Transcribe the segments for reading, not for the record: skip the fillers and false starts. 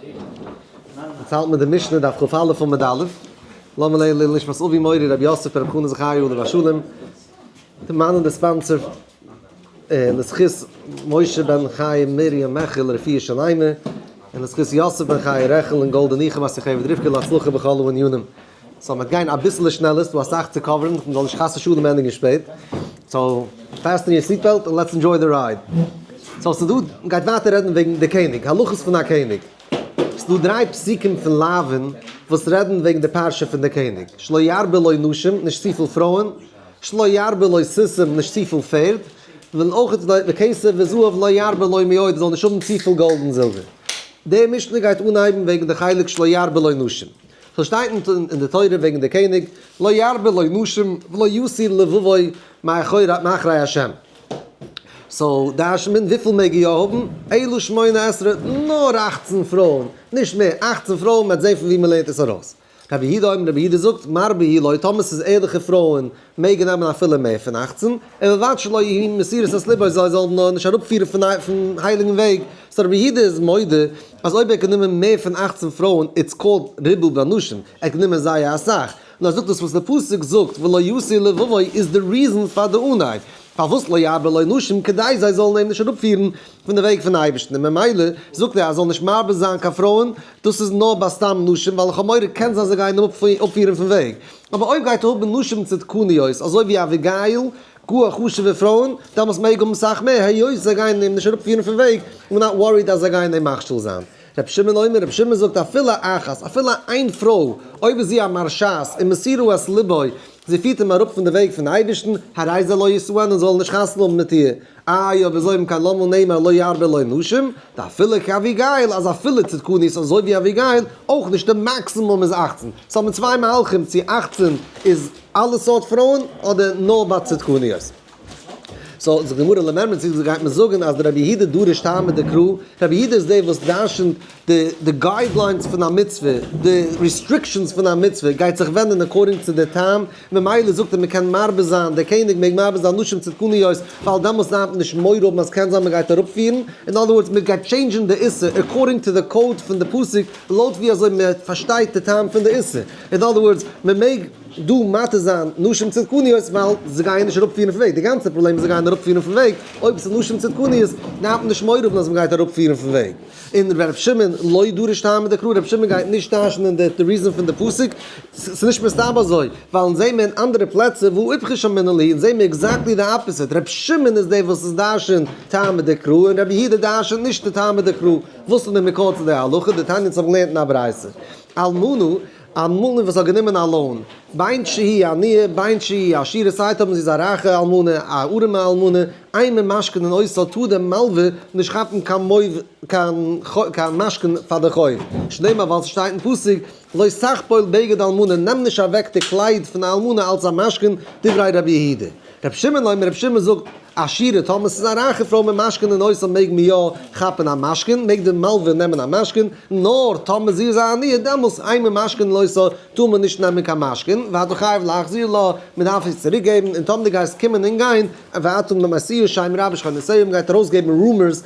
יעצט האלט מען די משנה דף כ"א עמוד א', לאמיר לערנען לעילוי נשמת אבי מורי רבי יוסף ברב חנא זכריה עליו השלום, די מאן און די sponsor לזכות משה בן חיים מרים מעכיל לרפואה שלימה, און לזכות יוסף בן חיה רעכל און גאלדע ניחא בת יוכבד רבקה להצלחה בכל הענינים. so מ'וועט גיין אביסעלע שנעלער, ס'דא אסאך צו cover ן, מ'זאל נישט חס ושלום ענדיגן שפעט. so fasten your seat belt און let's enjoy the ride. so ס'דא, מ'גייט ווייטער רעדן וועגן די קעניג, הלכות פון א קעניג. ס'דא דריי פסוקים פון לאווין וואס רעדן וועגן די פרשה פון די קעניג, שלא ירבה לו נשים, נישט צופיל פרויען, שלא ירבה לו סוסים, נישט צופיל פערד, און אויך וכסף וזהב לא ירבה לו מאוד, זאל נישט האבן צופיל גאלד און זילבער. די משנה גייט אנהייבן וועגן די חלק שלא ירבה לו נשים. ס'שטייט אין די תורה וועגן די קעניג, לא ירבה לו נשים ולא יסיר לבבו מאחרי השם. so דרש'נט מען וויפיל מעג ער יא האבן? אלא שמונה עשרה, נאר 18 פרויען, נישט מער, 18 פרויען, מ'וועט זען פון ווי מ'לערנט עס ארויס. רבי יהודה אומר, רבי יהודה זאגט, מרבה הוא לו, טאמער ס'איז ערליכע פרויען מעג ער נעמען אפילו מער פון 18, ובלבד שלא יהיו מסירות את לבו, זיי זאלן נאר נישט אראפפירן פון הייליגן וועג, so רבי יהודה איז מודה אז אויב ער האט גענומען מער פון 18 פרויען it's called ריבוי בנשים, ער האט גענומען זייער אסאך, נאר ער זאגט דאס וואס די פסוק זאגט ולא יסיר לבבו איז די reason פאר די אנהייב, פארוואס לא ירבה לו נשים כדי זיי זאלן אים נישט אראפפירן פון די וועג פון אייבערשטן, און ממילא זאגט ער אז זאל נישט מרבה זיין קיין פרויען, דאס איז נאר ביי סתם נשים ווייל איך האב מורא קען זיין זיי גייען אים אפפירן פון וועג, אבער אויב גייט ער האבן נשים צדקניות אזוי ווי אביגיל, גאר חשוב'ע פרויען, דעמאלס מעג האבן סאך מער, היות זיי גייען אים נישט אראפפירן פון וועג, I'm not worried אז זיי גייען אים מכשיל זיין. רבי שמעון אומר, רבי שמעון זאגט אפילו אחת, אפילו איין פרוי, אויב איז זי א מרשעת ומסירה את לבו, זי פירט אים אראפ פון די וועג פון אייבערשטן, הרי זה לא ישאנה, זאל ער נישט חתונה האבן מיט איר. איי אויב אזוי אם כן למה נאמר לא ירבה לו נשים, דאפילו כאביגיל, אז אפילו צדקנית אזוי ווי אביגיל, אויך נישט די מאקסימום איז 18. so האבן צוויי מהלכים צו 18 איז אלע סארט פרויען אדער נאר ביי צדקניות. so זאגט די גמרא למימרא צו גייט מען זאגן אז רבי יהודה דורש טעמא דקרא, רבי יהודה איז דער וואס דרשנ'ט די די guidelines פון א מצוה, די restrictions פון א מצוה גייט זיך ווענדן according צו די טעם, ממילא זאגט ער מען קען מרבה זיין, דער קעניג מעג מרבה זיין נשים צדקניות, ווייל דעמאלס דארף מען נישט מורא האבן אז קען זיין מען גייט אראפפירן, אין other words מען גייט change ן די איסור according to די code פון די פסוק לויט ווי אזוי מען פארשטייט די טעם פון די איסור, אין other words מען מעג דא מתיר זיין נשים צדקניות ווייל זיי גייען נישט אראפפירן פון וועג, די גאנצע פראבלעם איז זיי גייען אראפפירן פון וועג, אויב עס איז נשים צדקניות דארף מען נישט מורא האבן אז מען גייט אראפפירן פון וועג. און ר' שמעון לא דרש טעמא דקרא, ר' שמעון גייט נישט דרש'נען די reason פון די פסוק, ס'איז נישט מסתבר אזוי, ווייל אונז זעהן מיר אין אנדערע פלעצער והא איפכא שמעינן להו, אונז זעהן מיר exactly די opposite, ר' שמעון איז דער וואס איז דרש'נט טעמא דקרא און רבי יהודה דרש'נט נישט די טעמא דקרא, וואס איז די מקור צו די הלכה, דתניא אונז האבן געלערנט אין א ברייתא, אלמנה, אלמנה וואס האט גענומען א loan, בין שהיא עניה בין שהיא עשירה סיי טאמער זי איז א רייכע אלמנה א ארעמע אלמנה, אין ממשכנין אותה טאר דער מלווה נישט כאפן קיין מוב קיין קיין משכון פאר די חוב, שנאמר ווייל ס'שטייט אין פסוק לא תחבול בגד אלמנה נעם נישט אוועק די קלייד פון א אלמנה אלס א משכון, דברי רבי יהודה. רבי שמעון אומר רבי שמעון זאגט, עשירה, טאמער ס'איז א רייכע פרוי ממשכנין אותה מעג מען יא כאפן א משכון, מעג די מלווה נעמען א משכון, נאר טאמער זי איז א עניה דעמאלס אין ממשכנין אותה טאר מען נישט נעמען קיין משכון, ואתה חייב להחזיר לה, מען דארף איר צוריק געבן, און טאמער דו גייסט קומען און גיין, ואתה משיאה שם רע בשכנותיה, מ'גייט ארויסגעבן rumors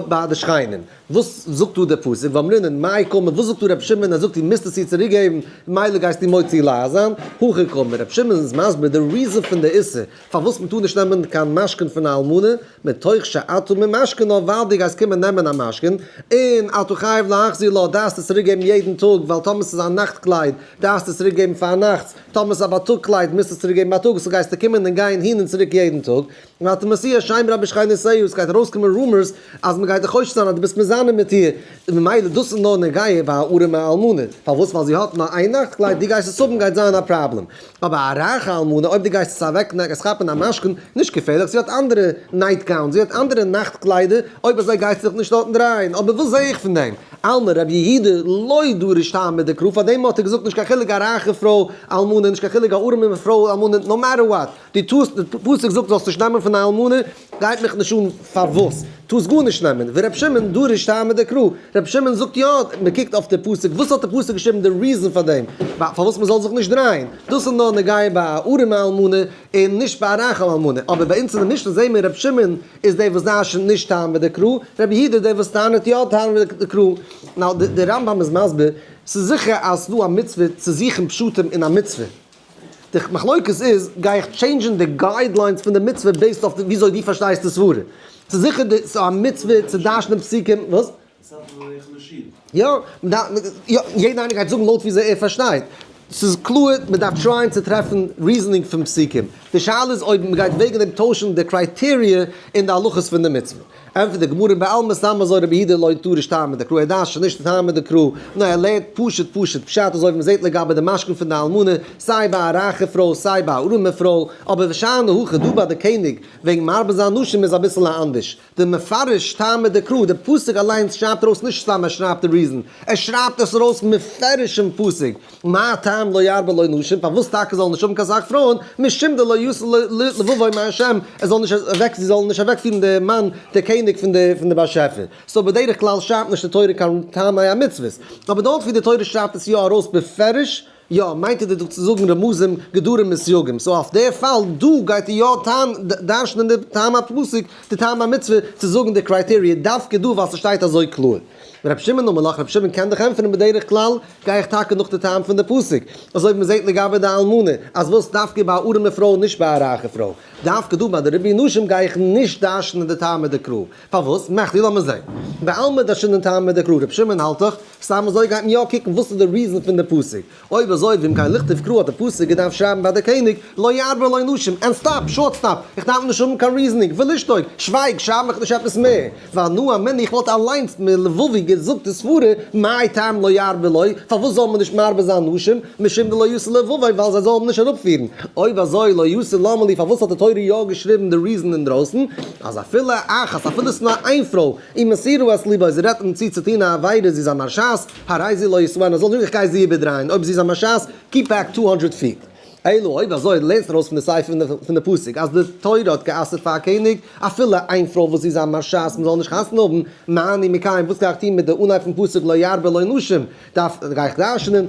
ביי די שכנים. וואס זאגט דא דער פסוק? ואמרינן מאי קאמר, וואס זאגט דא רבי שמעון? ער זאגט דו מוזט עס איר צוריק געבן, מילא גייסטו מוציא לעז זיין. הכי קאמר, רבי שמעון איז מסביר די reason פון די איסור פארוואס מען טאר נישט נעמען קיין משכון פון א אלמנה, מתוך שאתה ממשכנה, ווייל דו גייסט קומען נעמען א משכון, און אתה חייב להחזיר לה, דארפסט עס צוריק געבן יעדן טאג, ווייל טאמער ס'איז א נאכט קלייד, דארפסטו עס צוריק געבן פארנאכטס, טאמער ס'איז א בייטאג קלייד, מוזטו עס צוריק געבן בייטאג, so גייסטו קומען און גיין הין און צוריק יעדן טאג. ואתה משיאה שם רע בשכנותיה, עס גייט ארויסקומען rumors אז מען גייט דיך חושד זיין אז דו ביסט מזנה מיט איר, און ממילא דאס איז נאר נוגע ביי א ארעמע אלמנה, פארוואס? ווייל זי האט נאר איין נאכט קלייד, דו גייסט עס האבן גייט זיין א פראבלעם, אבער א רייכע אלמנה אויב דו גייסט עס אוועק גייסט כאפן א משכון, נישט געפערליך, זי האט אנדערע night gowns, זי האט אנדערע נאכט קליידער, אויב אזוי גייסטו זיך נישט דארטן דרייען, אבער וואס זע איך פון דעם? אלמא רבי יהודה לא דרש טעמא דקרא, פארדעם האט ער געזאגט נישט קיין חילוק א רייכע פרוי אלמנה, נישט קיין חילוק א ארעמע פרוי אלמנה, no matter what. דו טוסט, די פסוק זאגט זאלסט נישט נעמען פון א אלמנה, גייט מיך נישט אן פארוואס, טארסט גארנישט נעמען, ור' שמעון דורש טעמא דקרא, ר' שמעון זאגט יא, מען קוקט אויף די פסוק, וואס האט די פסוק געשריבן די reason פאר דעם, פארוואס מען זאל זיך נישט דרייען, דאס איז נאר נוגע ביי א ארימע אלמנה און נישט ביי א רייכע אלמנה, אבער ביי אונז אין די משנה זעהן מיר ר' שמעון איז דער וואס דרש'נט נישט טעמא דקרא, ר' יהודה איז דער וואס טענה'ט יא טעמא דקרא. Now די רמב ם איז מסביר, ס'איז זיכער אז ס'דא א מצוה צו זוכן פשטים אין א מצוה, די מחלוקת איז, גיי איך change ן די guidelines פון די מצוה based אויף וויאזוי דו פארשטייסט די סברה? ס'איז זיכער די ס'איז א מצוה צו דרש'נען פסוקים, וואס? יא, יא, יעדער איינער גייט זאגן לויט וויאזוי ער פארשטייט. ס'איז קלאר מ'דארף try ען צו טרעפן reasoning פון פסוקים. די שאלה איז אויב מ'גייט וועגן דעם טוישן די criteria אין די הלכות פון די מצוה. ענטפערט די גמרא בעלמא סתם אזוי רבי יהודה לא דריש טעמא דקרא ער דרש'נט נישט טעמא דקרא נאר ער לערנט פשוט פשוט פשט אזוי ווי מ'זעט לגבי די משכון פון די אלמנה סיי ביי א רייכע פרוי סיי ביי א ארימע פרוי אבער ושאני הכא דא ביי די קעניג וועגן מרבה זיין נשים איז אביסל אנדערש די מפרש טעמא דקרא די פסוק אליינס שרייבט ארויס נישט סתם ער שרייבט די reason ער שרייבט עס ארויס מפרש אין פסוק מה טעם לא ירבה לו נשים, פארוואס טאקע זאל ער נישט האבן קיין סאך פרויען, משום דלא ישא לבבו מהשם, ער זאל נישט אוועק, זי זאלן נישט אוועקפירן די מאן דער קעניג פון די פון די באשעפער. So בדרך כלל שרייבט נישט די תורה קיין טעמי המצוות, אבער דארט ווי די תורה שרייבט עס יא ארויס בפירוש, יא, מיינט ער דא צו זאגן רמזים, גדרים און סייגים, so אויף די פאל דא גייט ער יא טען דרש'נען די טעם הפסוק, די טעם המצוה, צו זאגן די criteria דווקא דא ווייל ס'שטייט אזוי קלאר. רבי שמעון אמר לך, רבי שמעון קען דאך ענטפערן בדרך כלל גיי איך טאקע נאך די טעם פון די פסוק, אזוי ווי מ'זעט לגבי די אלמנה, אז וואס דווקא ביי א ארעמע פרוי און נישט ביי א רייכע פרוי, דווקא דא ביי די ריבוי נשים גיי איך נישט דרש'נען די טעמא דקרא, פארוואס? מכדי לאמיר זען. בעלמא דרשינן טעמא דקרא, רבי שמעון האלט דאך, סתם אזוי גייט מען יא קוקן וואס איז די reason פון די פסוק, אויב אזוי ואם כן לכתוב קרא האט די פסוק געדארפט שרייבן ביי די קעניג לא ירבה לו נשים and stop, short stop, איך דארף נישט האבן קיין reasoning, ולשתוק, שווייג, שרייב מיך נישט עפעס מער, ואנא אמינא איך וואלט אליינס מלבבי געזאגט די סברה, מאי טעם לא ירבה לו, פארוואס זאל מען נישט מרבה זיין נשים, משום דלא ישא לבבו ווייל זיי זאלן נישט אראפפירן, אויב אזוי לא ישא למה לי פארוואס האט די תורה יא געשריבן די reason אינדרויסן, אז אפילו אחת אפילו ס'נאר איין פרוי, ומסירה את לבו זי רעדט אים צו צו טון א עבירה זי איז א מרשעת, הרי זו לא ישאנה, זאל איך גיי זי איבערדרייען, אויב זי איז א מרשעת, keep back 200 feet. אלא אויב אזוי לערנסט ארויס פון די סיפא פון די פסוק אז די תורה האט גע'אסר'ט פאר א קעניג אפילו איין פרוי וואס זי איז א מרשעת מען זאל נישט חתונה האבן, מה אני מקיים וואס גיי איך טון מיט די אנהייב פון פסוק לא ירבה לו נשים, דארף גיי איך דרש'נען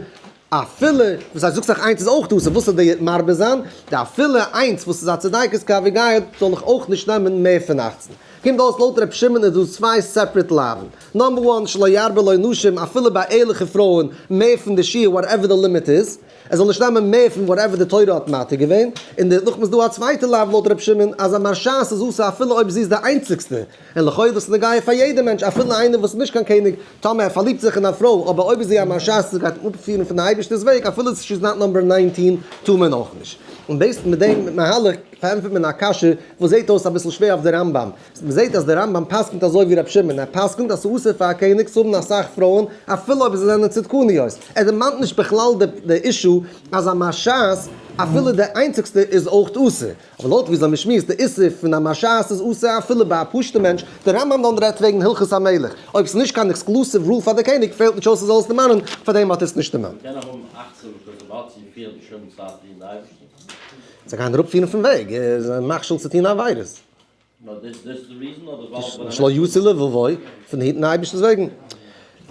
אפילו, וואס הייסט זאגסט דאך איינס איז אויך אסור, וואס איז די מרבה זיין, די אפילו איינס וואס איז א צדיקת כאביגיל זאל איך אויך נישט נעמען מער פון 18. קומט אויס לויט ר' שמעון איז דא צוויי separate לאווין. Number one, שלא ירבה לו נשים, אפילו ביי ערליכע פרויען, מער פון די שיעור whatever די לימיט איז, ער זאל נישט נעמען מער פון whatever די תורה האט מתיר געווען, און דערנאך איז דא א צווייטע לאו לויט ר' שמעון אז א מרשעת איז אסור אפילו אויב זי איז די איינציגסטע, און לכאו' דאס איז נוגע פאר יעדע מענטש אפילו איינער וואס איז נישט קיין קעניג, טאמער ער פארליבט זיך אין א פרוי אבער אויב איז זי א מרשעת זי גייט אים אפפירן פון די אייבערשטער'ס וועג אפילו she is not number 19 טאר מען אויך נישט. און based מיט דעם מהלך פארענטפערט מען א קשיא וואס זעט אויס אביסל שווער אויף די רמב ם. מ'זעט אז דער רמב ם פסק'נט אזוי ווי רבי שמעון, ער פסק'נט אז ס'אסור פאר א קעניג צו האבן אסאך פרויען אפילו אויב זיי זענען צדקניות, ער דערמאנט נישט בכלל די issue אז א מרשעת אפילו די איינציגסטע איז אויך אסור, אבער לויט וויאזוי מ'שמועסט די איסור פון א מרשעת איז אסור אפילו ביי א פשוט'ע מענטש, דער רמב ם דאן רעדט וועגן הלכות המלך, אויב ס'איז נישט קיין exclusive rule פאר די קעניג פעלט נישט אויס ער זאל עס דערמאנען, פארדעם האט ער עס נישט דערמאנט. מ'קען האבן 18 because וויבאלד זי פירט די שומרי סף דינט די אייבערשטן. זיי גייען אראפפירן פון וועג, זיי זענען מכשיל צו טון עבירות. שלא ישא לבבו, פון היטן אייבערשטנ'ס וועגן.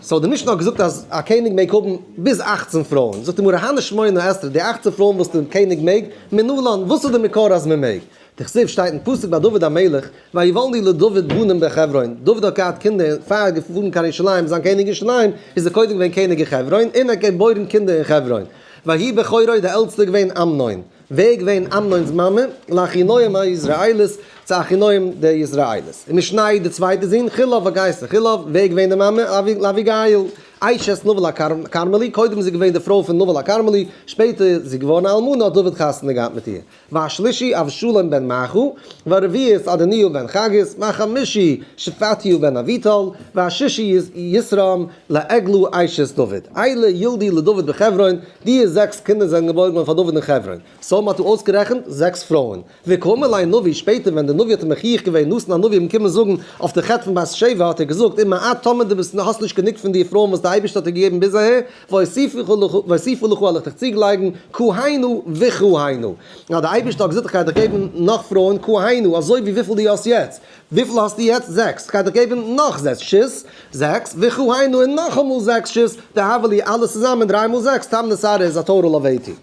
So די משנה האט געזאגט אז א קעניג מעג האבן ביז 18 פרויען. זאגט די גמרא, הני שמונה עשרה, די 18 פרויען וואס די קעניג מעג, מנלן, וואס איז די מקור אז מען מעג? דכתיב שטייט אין פסוק ביי דוד המלך, ויולדו לדוד בנים בחברון, דוד האט געהאט קינדער פאר ער איז געפארן קיין ירושלים זיין קעניג ירושלים, איז ער קודם געווען קעניג אין חברון, און ער האט געבוירן קינדער אין חברון. ויהי בכורו די עלטסטע געווען אמנון. ווער איז געווען אמנון'ס מאמע? לאחינועם היזרעאלית, צו אחינועם דער יזרעאלית. ומשנהו די צווייטע זון, כלאב הגתית כלאב, ווער איז געווען די מאמע? לאביגיל, אשת נבל הכרמלי, קודם איז זי געווען די פרוי פון נבל הכרמלי, שפעטער איז זי געווארן א אלמנה האט דוד חתונה געהאט מיט איר. והשלישי אבשלום בן מעכה, והרביעית אדוניהו בן חגית, והחמישי שפטיהו בן אביטל, והשישי יתרעם לעגלה אשת דוד. אלה ילדו לדוד בחברון, די זעקס קינדער זענען געבוירן געווארן פאר דוד אין חברון. So מ'האט דא אויסגערעכנט זעקס פרויען. וקאמר ליה נביא, שפעטער ווען דער נביא האט אים מוכיח געווען, נתן הנביא אים קומען זאגן אויף די חטא פון בת שבע, האט ער געזאגט, אם מעט טאמער דו ביסט האסט נישט גענוג פון די פרויען וואס די. די אייבערשטער האט דיר געגעבן ביז אהער, ואוסיפה לך וועל איך דיך צוגלייגן, כהנה וכהנה. נאר די אייבערשטער האט געזאגט איך גיי דיך געבן נאך פרויען, כהנה, אזוי ווי וויפיל דו האסט יעצט. וויפיל האסטו יעצט? זעקס. איך גיי דיך געבן נאך זעקס שית, זעקס, וכהנה און נאכאמאל זעקס שית, דהוה להו אלעס צוזאמען דריי מאל זעקס, תמני סרי איז א total of 80.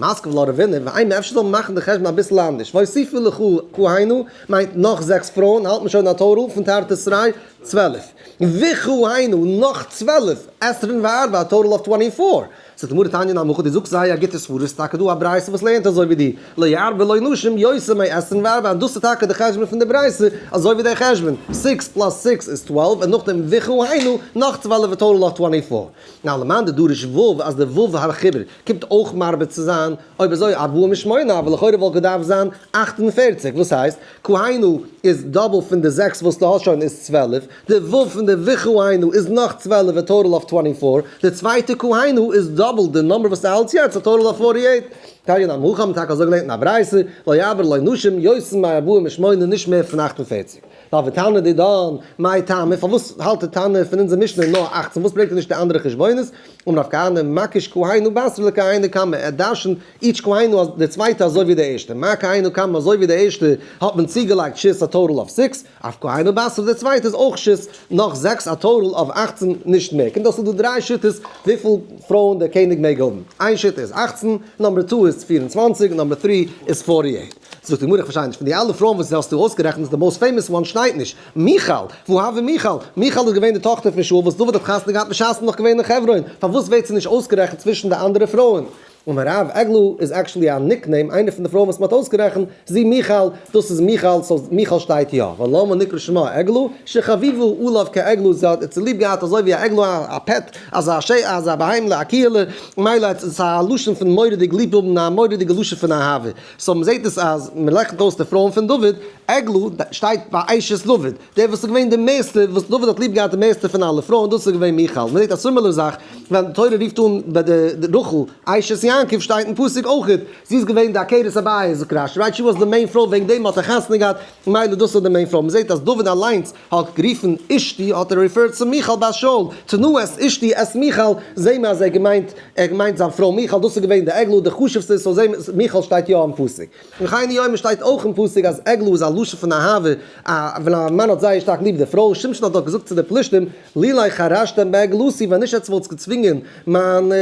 מתקיף לה רבינא, ואימא אפשר זאל מען מאכן די חשבון אביסל אנדערש, ואוסיפה לך כהנה מיינט נאך זעקס פרויען האלט מען שוין א total פון תרתי סרי 12, וכהנה נאך 12, עשרין וארבע א total of 24. זאגט די גמרא תניא נמי הכי, דו זאגסט זייער א גוטע סברא, ס'איז טאקע דא א ברייתא וואס לערנט אזוי ווי דו, לא ירבה לו נשים יותר מעשרים וארבע, און דאס איז טאקע די חשבון פון די ברייתא, אזוי ווי דער חשבון, six plus six איז 12, און נאכדעם וכהנה נאך 12 א total of 24. נאר למאן דדריש ו' אז די ו' החיבור קומט אויך מרבה צו זיין, אויב אזוי ארבעים ושמונה, אבער לכאורה וואלט געדארפט זיין 48, וואס הייסט, כהנה איז double פון די זעקס וואס דו האסט שוין איז 12, די ו' פון די וכהנה איז נאך 12 א total of 24, די צווייטע כהנה איז double די number וואס דו האלטסט יעצט א total of 48. תניא נמי הכי האבן טאקע אזוי געלערנט אין א ברייתא, לא ירבה לו נשים יותר מארבעים ושמונה נישט מער פון 48. נאר ותנא דידן, מאי טעמא, פארוואס האלט די תנא פון אונזער משנה נאר 18, וואס ברענגט ער נישט די אנדערע חשבונות? אמר רב כהנא, מקיש כהנה בתרא לכהנה קמא, ער דרשנ'ט each כהנה אז די צווייטע אזוי ווי די ערשטע, מה כהנה קמא אזוי ווי די ערשטע האט מען צוגעלייגט שית א total of six, אף כהנה בתרא די צווייטע איז אויך שית נאך זעקס א total of 18 נישט מער, קומט אויס ס'איז דא דריי שיטות וויפיל פרויען דער קעניג מעג האבן, איין שיטה איז 18, number two איז 24, number three איז 48. זאגט די גמרא איך פארשטיי נישט, פון די אלע פרויען וואס האסטו אויסגערעכנט איז די most famous one שטייט נישט, מיכל, וואו הוה מיכל? מיכל איז געווען די טאכטער פון שאול וואס דוד האט חתונה געהאט בשעת נאך געווען אין חברון, פארוואס ווערט זי נישט אויסגערעכנט צווישן די אנדערע פרויען? אמר רב, עגלה איז actually א nickname, איינע פון די פרויען וואס מען האט אויסגערעכנט, זי מיכל, דאס איז מיכל, so מיכל שטייט יא. ולמה נקרא שמה עגלה? שחביבה עליו כעגלה, זי האט זי ליב געהאט אזוי ווי א עגלה, א pet, אזא שי, אזא בהמה'לע, א קיעלע, מילא עס איז א לשון פון מורא'דיג ליב האבן, א מורא'דיגע לשון פון אהבה. so מען זעט עס אז מען רעכנט אויס די פרויען פון דוד, עגלה שטייט ביי אשת דוד, דער וואס איז געווען די מערסטע, וואס דוד האט ליב געהאט די מערסטע פון אלע פרויען, דאס איז געווען מיכל. מען זעט א similar זאך, ווען די תורה רופט אן ביי די רחל אשת יעקב שטייט אין פסוק אויך, זי איז געווען די עקרת הבית, זאגט רש"י, right she was the main פרוי, וועגן דעם האט ער חתונה געהאט, מילא דאס איז די main פרוי. מען זעט אז דוד אליינס האט גערופן אשתי, האט ער referred צו מיכל בת שאול, תנו את אשתי את מיכל, זעהן מיר אז ער האט געמיינט, ער האט געמיינט זיין פרוי מיכל, דאס איז געווען די עגלה, די חשוב'סטע, so זעהן מיר, מיכל שטייט יא אין פסוק. אין וכן הוא אומר שטייט אויך אין פסוק אז עגלה איז א לשון פון אהבה, א ווען א מאן האט זייער שטארק ליב די פרוי, שמשון האט דאך געזאגט צו די פלישתים, לולי חרשתם בעגלתי, ווען נישט עטס וואלטס געצווינגען מיין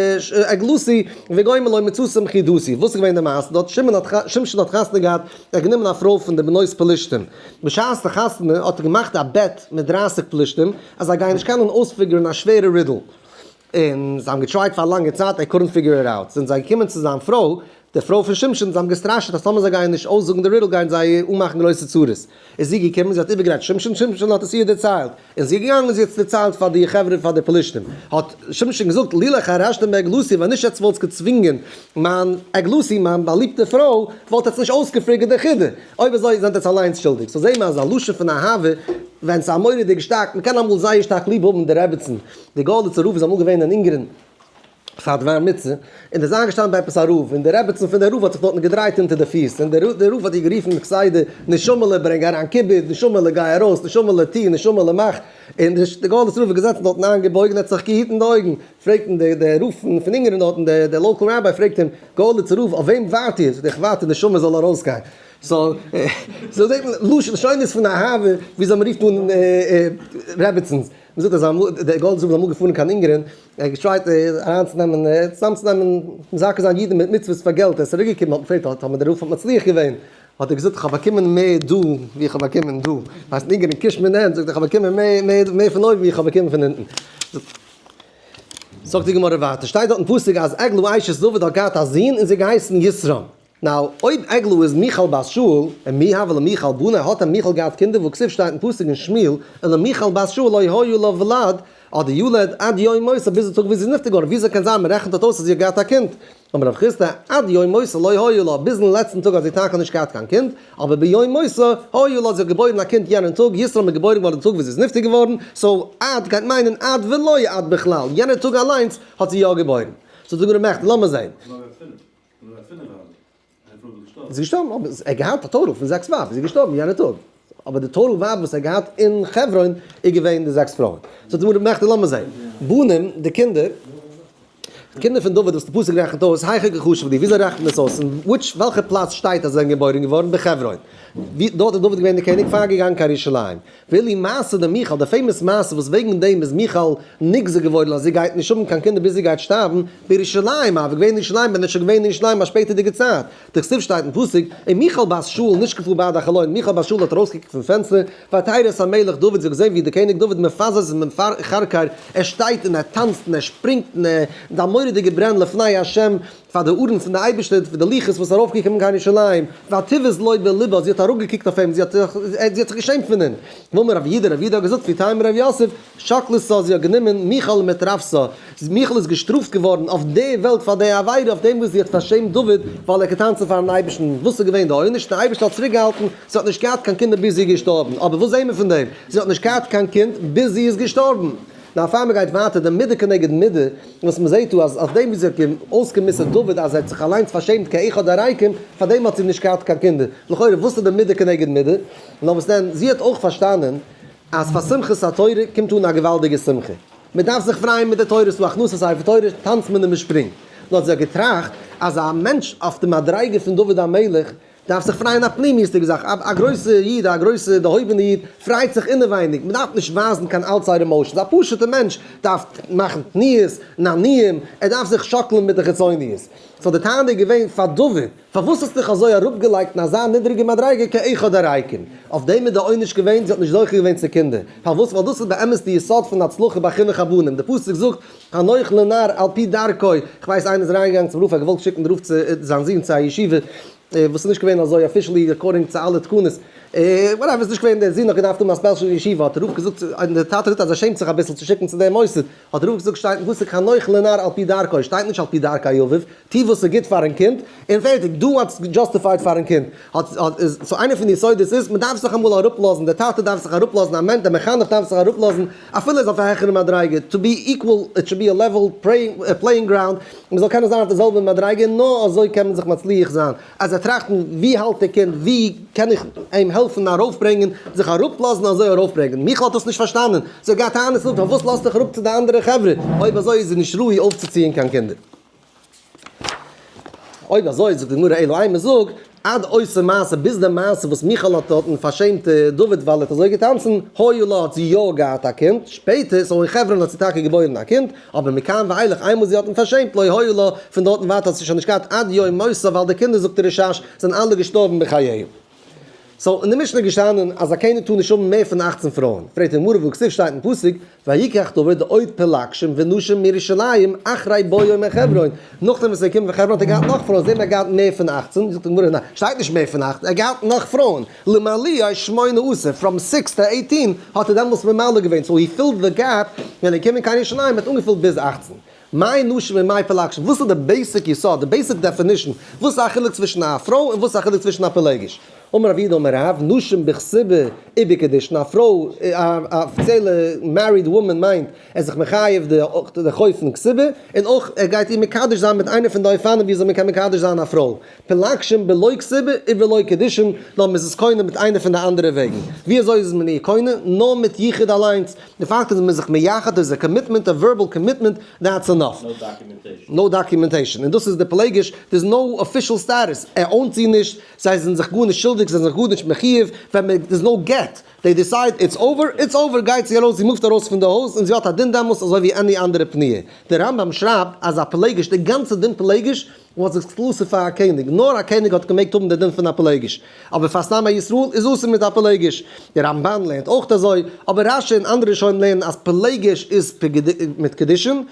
עגלתי, וגומר לא מצאתם חידתי. וואס איז געווען די מעשה דארט? שמשון האט חתונה געהאט, ער האט גענומען א פרוי פון די בנות פלישתים. בשעת די חתונה האט ער געמאכט א bet מיט 30 פלישתים, אז זיי גייען נישט קענען אויספיגערן א שווערע riddle. און זיי האבן געטרייט פאר א לאנגע צייט, they couldn't figure it out. זענען זיי געקומען צו זיין פרוי, די פרוי פון שמשון, זיי האבן געסטראשעט אז טאמער זיי גייען נישט אויסזאגן די riddle גייען זיי אנמאכן גרויסע צרות. איז זי געקומען, זי האט איבערגערעדט שמשון, שמשון האט עס איר דערציילט. און זי איז געגאנגען און זי האט עס דערציילט פאר די חברה פאר די פלישתים. האט שמשון געזאגט, לולי חרשתם בעגלתי, ווען נישט עטס וואלטס געצווינגען מיין עגלתי, מיין באליבטע פרוי, וואלט עטס נישט אויסגעפיגערט די חידה. אויב אזוי זענט עטס אליינס שולדיג. so זעהן מיר אז א לשון פון אהבה, ווען ס'איז א מורא'דיג שטארק, מ'קען אמאל זייער שטארק ליב האבן די רעבעצן. די גארליצער רב איז אמאל געווען אין אונגערן פאר דבר מצוה, און ער איז איינגעשטאנען ביי עפעס א רב, און די רעבעצן פון דער רב האט זיך דארטן געדרייט אונטער די פיס, און דער רב האט איר גערופן כסדר, נשמה'לע ברענג אריין כיבוד, נשמה'לע גיי ארויס, נשמה'לע טו, נשמה'לע מאך, און דער גארליצער רב איז געזעצן דארטן איינגעבויגן, ער האט זיך געהיטן די אויגן, פרעגט אים דער רב פון אונגערן דארטן, דער local rabbi פרעגט אים, גארליצער רב, אויף וועם ווארט איר? זאגט ער, איך ווארט די נשמה זאל ארויסגיין. so זעט מען, לשונות פון אהבה, וויאזוי מען רופט אן רעבעצנס. מען זאגט אז אמאל דער גאלדער רב איז אמאל געפארן קיין אונגערן, ער האט געטרייט אריינצונעמען, צוזאמצונעמען, מזכה זיין אידן מיט מצוות פאר געלט, ער איז צוריק געקומען האט מען געפרעגט האט דער רב האט מצליח געווען? האט ער געזאגט איך האב באקומען מער דא ווי איך האב באקומען דא, ווייסט אין אונגערן קישט מען די הענט, זאגט ער איך האב באקומען מער מער פון אויבן ווי איך האב באקומען פון אונטן. זאגט די גמרא ווייטער, שטייט דארט אין פסוק אז עגלה אשת דוד האט געהאט א זון און זי האט געהייסן יתרם. now, אויב עגלה איז מיכל בת שאול, און מי הוה למיכל בני, האט דען מיכל געהאט קינדער והכתיב שטייט אין פסוק אין שמואל, ולמיכל בת שאול לא היה לה ולד, אדער ילד עד יום מותה ביז די טאג וואס זי איז נפטר געווארן, וויאזוי קען זיין מען רעכנט דארט אויס אז זי האט געהאט א קינד? אמר רב חסדא, עד יום מותה לא היה לה, ביזן לעצטן טאג האט זי טאקע נישט געהאט קיין קינד, אבער ביום מותה היה לה, זי האט געבוירן א קינד יענעם טאג, יתרם איז געבוירן געווארן די טאג וואס זי איז נפטר געווארן, so עד גייט מיינען עד ולא עד בכלל, יענער טאג אליינס האט זי יא געבוירן. זאגט די גמרא מעכטיג, לאמיר זען. זי איז געשטארבן, אבער ער האט געהאט א total פון זעקס ווייב, זי איז געשטארבן יענע טאג. אבער די total ווייבער וואס ער האט געהאט אין חברון איז געווען די זעקס פרויען. זאגט די גמרא מכדי לאמיר זעהן. בנים, די קינדער, די קינדער פון דוד וואס די פסוק רעכנט אויס, היכא קא חשיב להו, וויאזוי רעכנט מען עס אויס, אין which וועלכע פלאץ שטייט אז זיי זענען געבוירן געווארן? בחברון. ווי דארט איז דוד געווען דער קעניג פאר געגאנגען קיין ירושלים. ואילו מעשה דמיכל, די famous מעשה וואס וועגן דעם איז מיכל נגזר געווארן אז זי גייט נישט האבן קיין קינדער ביז זי גייט שטארבן, בירושלים, אבער געווען אין ירושלים ווען ער איז שוין געווען אין ירושלים א שפעטערדיגע צייט. דכתיב שטייט אין פסוק, ומיכל בת שאול נשקפה בעד החלון, מיכל בת שאול האט ארויסגעקוקט פון פענסטער, ותרא את המלך דוד, זי האט געזען ווי דער קעניג דוד מפזז ומכרכר, ער שטייט און ער טאנצט און ער שפרינגט און ער מיט א מורא'דיגע ברען לפני ה', פאר די ארון פון די אייבערשטער, פון די לוחות וואס איז ארויפגעקומען קיין ירושלים, ותבז לו בלבה, זי האט אראפגעקוקט אויף אים, זי האט זיך געשעמט פון אים. ואמר רב יהודה, רב יהודה האט געזאגט, ואיתימא רב יוסף, שקלתה, זי האט גענומען מיכל מטרפתה, מיכל איז געשטראפט געווארן אויף די וועלט פאר די עבירה, אויף דעם וואס זי האט פארשעמט דוד, ווייל ער האט געטאנצן פארן אייבערשטן, וואס איז געווען די עונש? דער אייבערשטער האט צוריק געהאלטן, זי האט נישט געהאט קיין קינדער ביז זי איז געשטארבן, אבער וואס זעהן מיר פון דעם? זי האט נישט געהאט קיין קינד ביז זי איז געשטארבן. נאר פאר מען גייט ווייטער, די מידה כנגד מידה, וואס מען זעהט דא אז אויף דעם וואס זי האט אויסגע'מוסר'ט דוד אז ער האט זיך אליינס פארשעמט כאחד הריקים, פאר דעם האט זי נישט געהאט קיין קינדער. לכאורה וואס איז די מידה כנגד מידה? נאר וואס דען, זי האט אויך פארשטאנען אז פאר שמחת התורה קומט אן א געוואלדיגע שמחה, מען דארף זיך פרייען מיט די תורה, ס'דא הכנסת ספר תורה, טאנצט מען און מען שפרינגט. נאר זי האט געטראכט אז א מענטש אויף די מדריגה פון דוד המלך דארף זיך פרייען א פנימיות'דיגע זאך, א גרויסע איד, א גרויסע דערהויבענע איד, פרייט זיך אינעווייניג, מען דארף נישט ווייזן קיין outside emotions, א פשוט'ע מענטש דארף מאכן תנועות, נענועים, ער דארף זיך שאקלען מיט די חיצוניות. so די טענה איז געווען פאר דוד, פארוואס האסטו דיך אזוי אראפגעלייגט אין אזא נידריגע מדריגה כאחד הריקים? אויף דעם איז די עונש געווען, זי האט נישט זוכה געווען צו קינדער. פארוואס? ווייל דאס איז באמת די יסוד פון הצלחה ביי חינוך הבנים. די פסוק זאגט, חנוך לנער על פי דרכו. איך ווייס איינער איז אריינגעגאנגען צום רב, ער האט געוואלט שיקן די רב צו זיין זון צו א ישיבה, וואס איז נישט געווען אזוי officially according צו אלע תקנות, whatever, איז נישט געווען, דער זון האט געדארפט האבן א special ישיבה, האט דער רב געזאגט, און דער טאטע זאגט אז ער שעמט זיך אביסל צו שיקן צו דעם מוסד, האט דער רב געזאגט שטייט אין פסוק חנוך לנער על פי דרכו, שטייט נישט על פי דרכי אביו, טו וואס איז גוט פארן קינד, און פערטיג, do what's justified פארן קינד. האט האט איז, so איינע פון די יסודות איז, מען דארף זיך אמאל אראפלאזן, דער טאטע דארף זיך אראפלאזן, א מענטש, דער מחנך דארף זיך אראפלאזן, אפילו ער איז אויף א העכערע מדריגה, to be equal, it should be a level playing ground, מען זאל קענען זיין אויף די זעלבע מדריגה, נאר אזוי קען מען זיך מצליח זיין. אז זיי טראכטן ווי האלט דער קינד, ווי קען איך אים העלפן ארויפברענגען, זיך אראפלאזן אזוי ארויפברענגען. מיכל האט דאס נישט פארשטאנען, זי האט געהאט טענות און פארוואס לאזט דיך אראפ צו די אנדערע חברה, אויב אזוי איז זי נישט ראוי אויפצוציען קיין קינדער. אויב אזוי זאגט די גמרא אלא אימא זאג, עד אותה מעשה ביז די מעשה וואס מיכל האט דארטן פארשעמט דוד ווייל ער האט אזוי געטאנצן, היה לה האט זי יא געהאט א קינד, שפעטער so אין חברון האט זי טאקע געבוירן א קינד, אבער מכאן ואילך איינמאל זי האט אים פארשעמט לא היה לה, פון דארטן ווייטער האט זי שוין נישט געהאט עד יום מותה ווייל די קינדער זאגט דער רשש זענען אלע געשטארבן בחייהם. so אין די משנה איז געשטאנען אז א קעניג טאר נישט האבן מער פון 18 פרויען, פרעגט די גמרא והכתיב שטייט אין פסוק ויקח דוד עוד פלגשים ונשים מירושלים אחרי בואו מחברון, נאכדעם וואס ער איז געקומען פון חברון האט ער געהאט נאך פרויען, זעהט מען ער האט געהאט מער פון 18, זאגט די גמרא ניין שטייט נישט מער פון 18, ער האט געהאט נאך פרויען, למלאו שמונה עשר, from six to 18 האט ער דעמאלטס ממלא געווען, so he filled the gap, ווען ער איז געקומען קיין ירושלים האט אנגעפילט ביז 18. מאי נשים און מאי פלגשים, וואס איז די basic יסוד, די basic definition, וואס איז א חילוק צווישן א פרוי און וואס איז א חילוק צווישן א פלגש? אמר רב יהודה אמר רב, נשים בכתובה ובקידושין, א פרוי, א אפיציעלע married woman מיינט, ער איז זיך מחייב די חוב פון כתובה, און אויך ער גייט איר מקדש זיין מיט איינע פון די אופנים וויאזוי מען קען מקדש זיין א פרוי. פלגשים בלא כתובה ובלא קידושין, נאר מען איז עס קונה מיט איינע פון די אנדערע וועגן. ווי אזוי איז מען איר קונה? נאר מיט יחוד אליינס. די פאקט אז מען איז זיך מייחד איז א commitment, א verbal commitment, that's enough. No documentation. No documentation. און דאס איז די פלגש, there איז no official status. ער own ט זי נישט, זיי זענען זיך גארנישט שולדיג, זיי זענען זיך גארנישט מחיוב, ווען מען, there איז no גט. They decide it's over, it's over, גייט זי ארויס, זי move ט ארויס פון די הויז, און זי האט א דין דעמאלס אזוי ווי any אנדערע פנויה. דער רמב ם שרייבט אז א פלגש, די גאנצע דין פלגש, was exclusive פאר א קעניג, נאר א קעניג האט געמעגט האבן די דין פון א פלגש, אבער פאר סתם א ישראל איז אסור מיט א פלגש, דער רמבן לערנט אויך אזוי, אבער רש י און אנדערע ראשונים לערנען אז פלגש איז מיט קידושין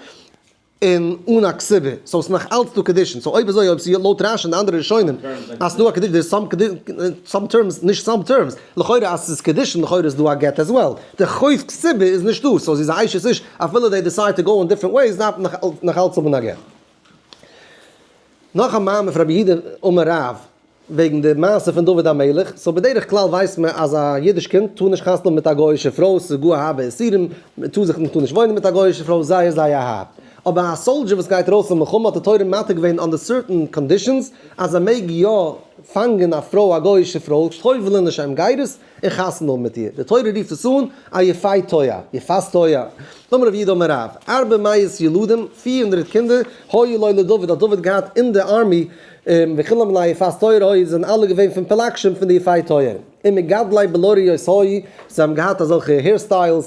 און אן א כתובה, so ס'איז נאך אלץ דא קידושין, so אויב אזוי אויב ס'איז לויט רש י און די אנדערע ראשונים אז ס'איז דא א קידושין, דער some terms, נישט some terms, לכאורה אז ס'איז קידושין לכאורה איז דא א גט as well, די חוב כתובה איז נישטא, so זי איז א אשת איש אפילו they decide to go in different ways דארף מען נאך אלץ האבן א גט. נאך א מאמר פון רבי יהודה אמר רב וועגן די מעשה פון דוד המלך, so בדרך כלל ווייסט מען אז א אידיש קינד טאר נישט חתונה האבן מיט א גוי'אישע פרוי, ס'איז גאר הארבע איסורים, מען טאר זיך מען טאר נישט וואוינען מיט א גוי'אישע פרוי, זייער זייער הארב. אבער א soldier וואס גייט ארויס אין מלחמה האט די תורה מתיר געווען under certain conditions אז ער מעג יא פאנגען א פרוי, א גוי'אישע פרוי, טובל'ען לשם גירות און חתונה האבן מיט איר. די תורה רופט עס אן א יפה תואר, יפת תואר. אמר רב יהודה אמר רב, ארבע מאות ילדים, 400 קינדער, היו לו לדוד, האט דוד געהאט אין די army, וכולם בני יפת תואר היו, זענען אלע געווען פון פלגשים פון די יפי תואר. און מגדלי בלוריות היו, זיי האבן געהאט אזעלכע hairstyles,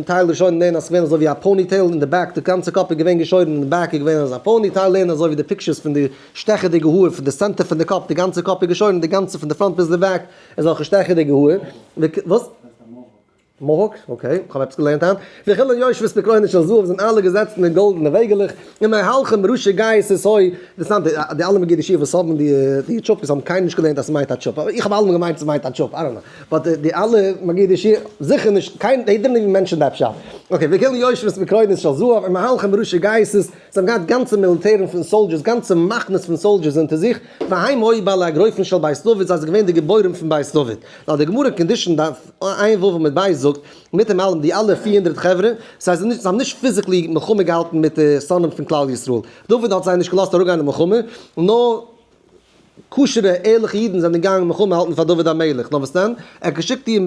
טייל ראשונים לערנען אז ס'איז געווען אזוי ווי א ponytail אין די back, די גאנצע קאפ איז געווען געשוירן אין די back איז געווען אזא pony, טייל לערנען אזוי ווי די pictures פון די שטעכעדיגע האר פון די center פון די קאפ, די גאנצע קאפ איז געשוירן, די גאנצע פון די front ביז די back, אזעלכע שטעכעדיגע האר. וואס? mohawk? Okay, כ'האב עפעס געלערנט היינט. וכולן יושבות בקרונות של זהב, זענען אלע געזעצן אין גאלדענע וועגעלעך, און מהלכים בראשי גייסות הוי, אינטערעסאנט, די אלע מגידי שיעור וואס האבן די טשופקעס האבן קיינמאל נישט געלערנט אז ס'מיינט א טשופ, אבער איך האב אלעמאל געמיינט ס'מיינט א טשופ, I don't know. But די אלע מגידי שיעור, זיכער נישט, קיין, they didn't even mention that פשט. Okay, וכולן יושבות בקרונות של זהב, און מהלכים בראשי גייסות, זיי האבן געהאט גאנצע מיליטערן פון soldiers, גאנצע מחנות פון soldiers אונטער זיך, והם היו בעלי אגרופין של בית דוד, זיי זענען געווען די גיבורים פון בית דוד. נאר די גמרא קידושין דף ע"ו עמוד ב' זאגט, מיט דעם אלעם די אלע 400 חברה, זיי זענען נישט, זיי האבן נישט physically מלחמה געהאלטן מיט די שונאים פון כלל ישראל. דוד האט זיי נישט געלאזט אראפגיין אין מלחמה, נאר כשר'ע ערליכע אידן זענען געגאנגען מלחמה האלטן פאר דוד המלך. נאר וואס דען? ער האט געשיקט די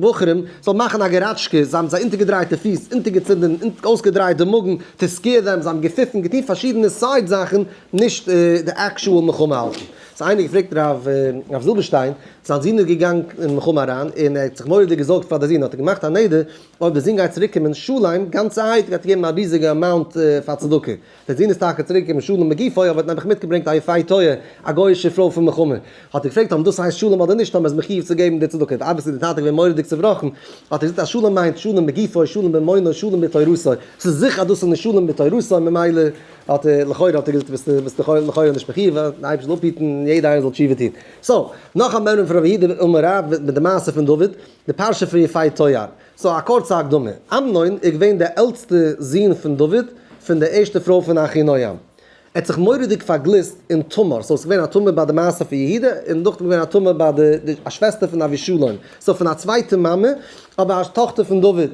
בחורים זאלן מאכן א געראטשקע, זיי האבן זיי אונטערגעדרייט די פיס, אונטערגעצינדן, אויסגעדרייט די מאגן, to scare them, זיי האבן געפיפן, געטון פארשידענע side זאכן, נישט די actual מלחמה האלטן. ס'איז איינער געפרעגט רב זילבערשטיין, זיין זון איז געגאנגען אין מלחמה אריין, און ער האט זיך מורא'דיג געזארגט פאר די זון, האט ער געמאכט א נדר, אויב די זון גייט צוריק קומען שלם, גאנצערהייט, גייט ער געבן א ריזיגע amount פאר צדקה. דער זון איז טאקע צוריק געקומען שלם בגופו, אבער האט נעבעך מיטגעברענגט א יפה תואר, א גוי'אישע פרוי פון מלחמה. האט ער געפרעגט אויב דאס הייסט שלום אדער נישט, טאמער איז מחיוב צו געבן די צדקה. אבער איז דער טאטע געווען מורא'דיג צעבראכן, האט ער געזאגט אז שלום מיינט שלום בגופו, שלום בממונו, שלום בתורתו. ס'איז זיכער אז דאס איז נישט שלום בתורתו, ממילא האט ער, לכאורה האט ער געזאגט ביסטו ביסטו לכאורה נישט מחיוב, דער אייבערשטער זאל אפהיטן יעדער איינער זאל תשובה טון. So, נאך א מימרא פון רבי יהודה אמר רב מיט די מעשה פון דוד, די פרשה פון יפה תואר. So א קורצע הקדמה, אמנון איז געווען דער עלטסטער זון פון דוד, פון דער ערשטער פרוי פון אחינועם. ער האט זיך מורא'דיג פארגליסט אין תמר, so עס איז געווען א תמר ביי די מעשה פון יהודה, און נאכדעם איז געווען א תמר ביי די א שוועסטער פון אבישלום, so פון א צווייטע מאמע, אבער א טאכטער פון דוד.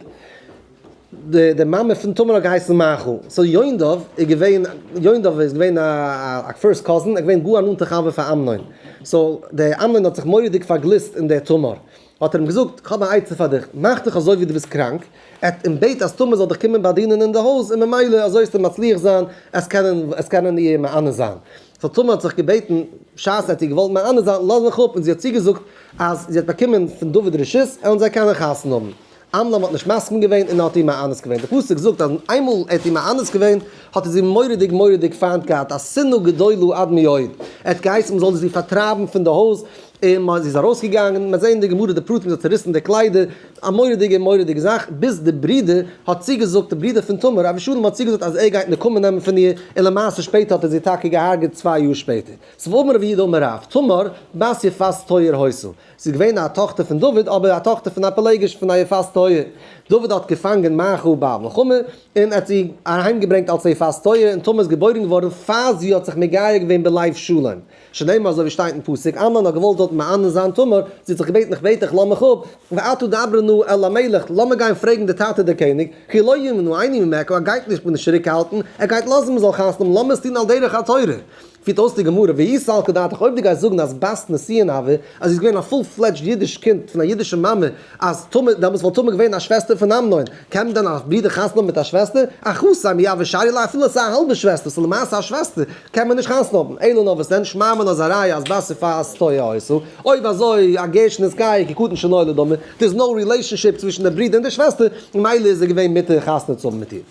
די די מאמע פון תמר האט געהייסן מעכה. So יונדב איז געווען, יונדב איז געווען א first cousin, ער איז געווען גאר א נאנטע חבר פאר אמנון. So דער אמנון האט זיך מורא'דיג פארגליסט אין דער תמר. האט ער אים געזאגט, כ'האב א עצה פאר דיך, מאך דיך אזוי ווי דו ביסט קראנק, עט און בעט אז תמר זאל דיך קומען באדינען אין די הויז, און ממילא אזוי וועסטו מצליח זיין, עס קענען עס קענען איר מענה זיין. So תמר האט זיך געבעטן, בשעת ער האט איר געוואלט מענה זיין, לאז מיך אפ, און זי האט צוגעזאגט אז זי האט באקומען פון דוד רשות, עלן זיי קענען חתונה האבן. אמנון האט נישט מסכים געווען און האט איר מאנס געווען. די פסוק זאגט אז איינמאל ער האט איר מאנס געווען, האט ער זי מורא'דיג מורא'דיג פיינט געהאט, א שנאה גדולה עד מאוד. ער האט געהייסן מען זאל זי פארטרייבן פון די הויז, און מען זי איז ארויסגעגאנגען, מען זעט אין די גמרא די פרטים, זי האט צעריסן די קליידער, א מורא'דיגע מורא'דיגע זאך, ביז די ברודער האט צוגעזאגט, די ברודער פון תמר, אבישלום האט צוגעזאגט אז ער גייט נקמה נעמען פון איר, און למעשה שפעטער האט ער זי טאקע געהארגעט 2 יאר שפעטער. ס'אמר רב יהודה אמר רב, תמר, בת יפת תואר היתה. זי איז געווען א טאכטער פון דוד, אבער א טאכטער פון א פלגש פון א יפת תואר. דוד האט געפאנגען מעכה ביי מלחמה, און האט זי אהיימגעברענגט אלס א יפת תואר, און תמר איז געבוירן געווארן פאר זי האט זיך מגייר געווען בלב שלם. שנאמר אזוי ווי שטייט אין פסוק, אמנון האט געוואלט דארט מענה זיין תמר, זי האט זיך געבעטן איך בעט דיך לאז מיך אפ, ועתה דברה נא אל המלך, לאמיר גיין פרעגן די טאטע דער קעניג, כי לא ימנעני ממך, ער גייט נישט מיר נישט צוריקהאלטן, ער גייט לאזן מען זאל חתונה האבן, לאמיר עס טון על דרך התורה. פירט אויס די גמרא, ואי סלקא דעתך, אויב דו גייסט זאגן אז בת נישואין הוה, אז זי איז געווען א full fledged אידיש קינד פון א אידישע מאמע, אז תמר, דעמאלטס וואלט תמר געווען א שוועסטער פון אמנון, קען דען א ברודער חתונה האבן מיט א שוועסטער? אחתיה מי הוה שריא לה, אפילו עס איז א האלבע שוועסטער, ס'איז למעשה א שוועסטער, קען מען נישט חתונה האבן, אלא נאר וואס דען, שמע מינה איז א ראיה אז בת יפת תואר היתה, אויב אזוי, א גר שנתגייר כקטן שנולד דמי, there is no relationship צווישן דער ברודער און דער שוועסטער, ממילא איז ער געווען מותר חתונה צו האבן מיט איר.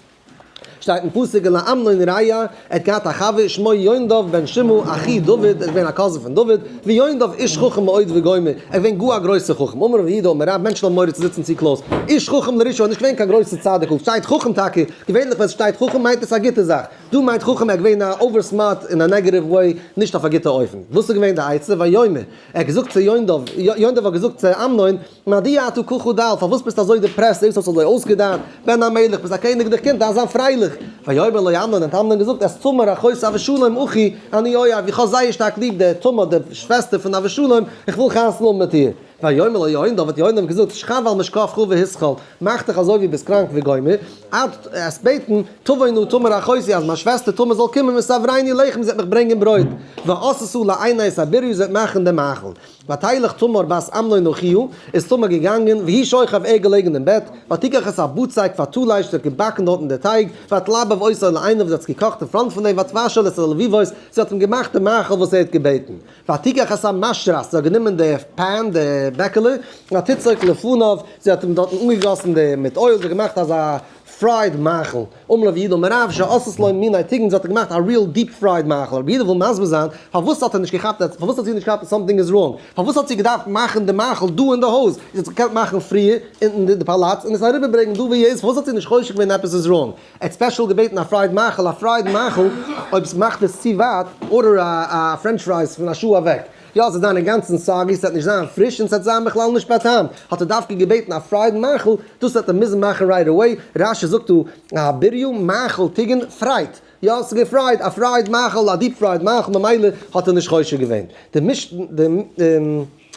שטייט אין פסוק ולאמנון רע, ער האט געהאט א חבר שמו יונדב בן שמעה אחי דוד, ער איז געווען א cousin פון דוד, ויונדב איש חכם מאוד וגומר, ער איז געווען גאר א גרויסער חכם, אמר רב יהודה אמר רב, מענטשן האבן מורא צו זיצן צו close, איש חכם לרשעו, ער איז נישט געווען קיין גרויסער צדיק'ל, שטייט חכם טאקע, געווענליך ווען עס שטייט חכם מיינט עס א גוטע זאך, דא מיינט חכם ער איז געווען א over smart אין א negative way, נישט אויף א גוטע אופן, וואס איז געווען די עצה, ויאמר, ער האט געזאגט צו יונדב, יונדב האט געזאגט צו אמנון, מדוע אתה כה חדל, פארוואס ביסטו אזוי depressed, דאס האסט אזוי אויסגעדארט, בן המלך, ביסט א קעניגליך קינד, דארפסט זיין פרייליך. ויאמר לו אמנון, האט אמנון געזאגט, את תמר אחות אבשלום אחי, אני אוהב, איך האב זייער שטארק ליב די תמר, די שוועסטער פון אבשלום, איך וויל חתונה האבן מיט איר. ויאמר לו יהונדב, האט יהונדב געזאגט, שכב על משכבך והתחל, מאך דיך אזוי ווי ביסט קראנק וגומר, עד עס בעטן, תבוא נא תמר אחותי, אז מיין שוועסטער תמר זאל קומען ותעברני לחם, זי וועט מיך ברענגען ברויט, ועשתה לעיני את הבריה, זי וועט מאכן דעם מאכל. ותלך תמר בת אמנון אחיה, איז תמר געגאנגען, והוא שוכב ער געלעגן אין בעט, ותקח את הבצק ותלש, זי האט געבאקן דארטן די טייג, ותלבב אותו לעיניו, זי האט עס געקאכט אין front פון אים, ותבשל את הלביבות, זי האט אים געמאכט די מאכל וואס ער האט געבעטן. ותקח את המשרת, זי האט גענומען די pan, די בעקעלע, ותצוק לפניו, זי האט אים דארטן אנגעגאסן די מיט oil, זי האט געמאכט אזא fried מאכל. אמר רב יהודה אמר רב שעשתה לו מיני טיגון, זי האט געמאכט א real deep fried מאכל. רבי יהודה וויל מסביר זיין פארוואס האט ער נישט געכאפט אז פארוואס האט זי נישט געכאפט אז something איז wrong, פארוואס האט זי געדארפט מאכן די מאכל דא אין די הויז, זי האט עס געקענט מאכן פריער אין די פאלאץ און עס אריבערברענגן דא ווי איז, פארוואס האט זי נישט חושד געווען עפעס איז wrong? ער האט special געבעטן א fried מאכל, א fried מאכל אויב עס מאכט עס צו ווייט, order א french fries פון א שעה אוועק. יא, ס'וועט זיין אינגאנצן soggy, ס'וועט נישט זיין פריש און ס'וועט זיין בכלל נישט בטעם. האט ער דווקא געבעטן א fried מאכל, דאס וועט ער מוזן מאכן right away. רש"י זאגט דא, הבריה מאכל טיגון fried. יא, ס'איז גע fried, א fried מאכל, א deep fried מאכל, ממילא האט ער נישט חושד געווען. די מיש די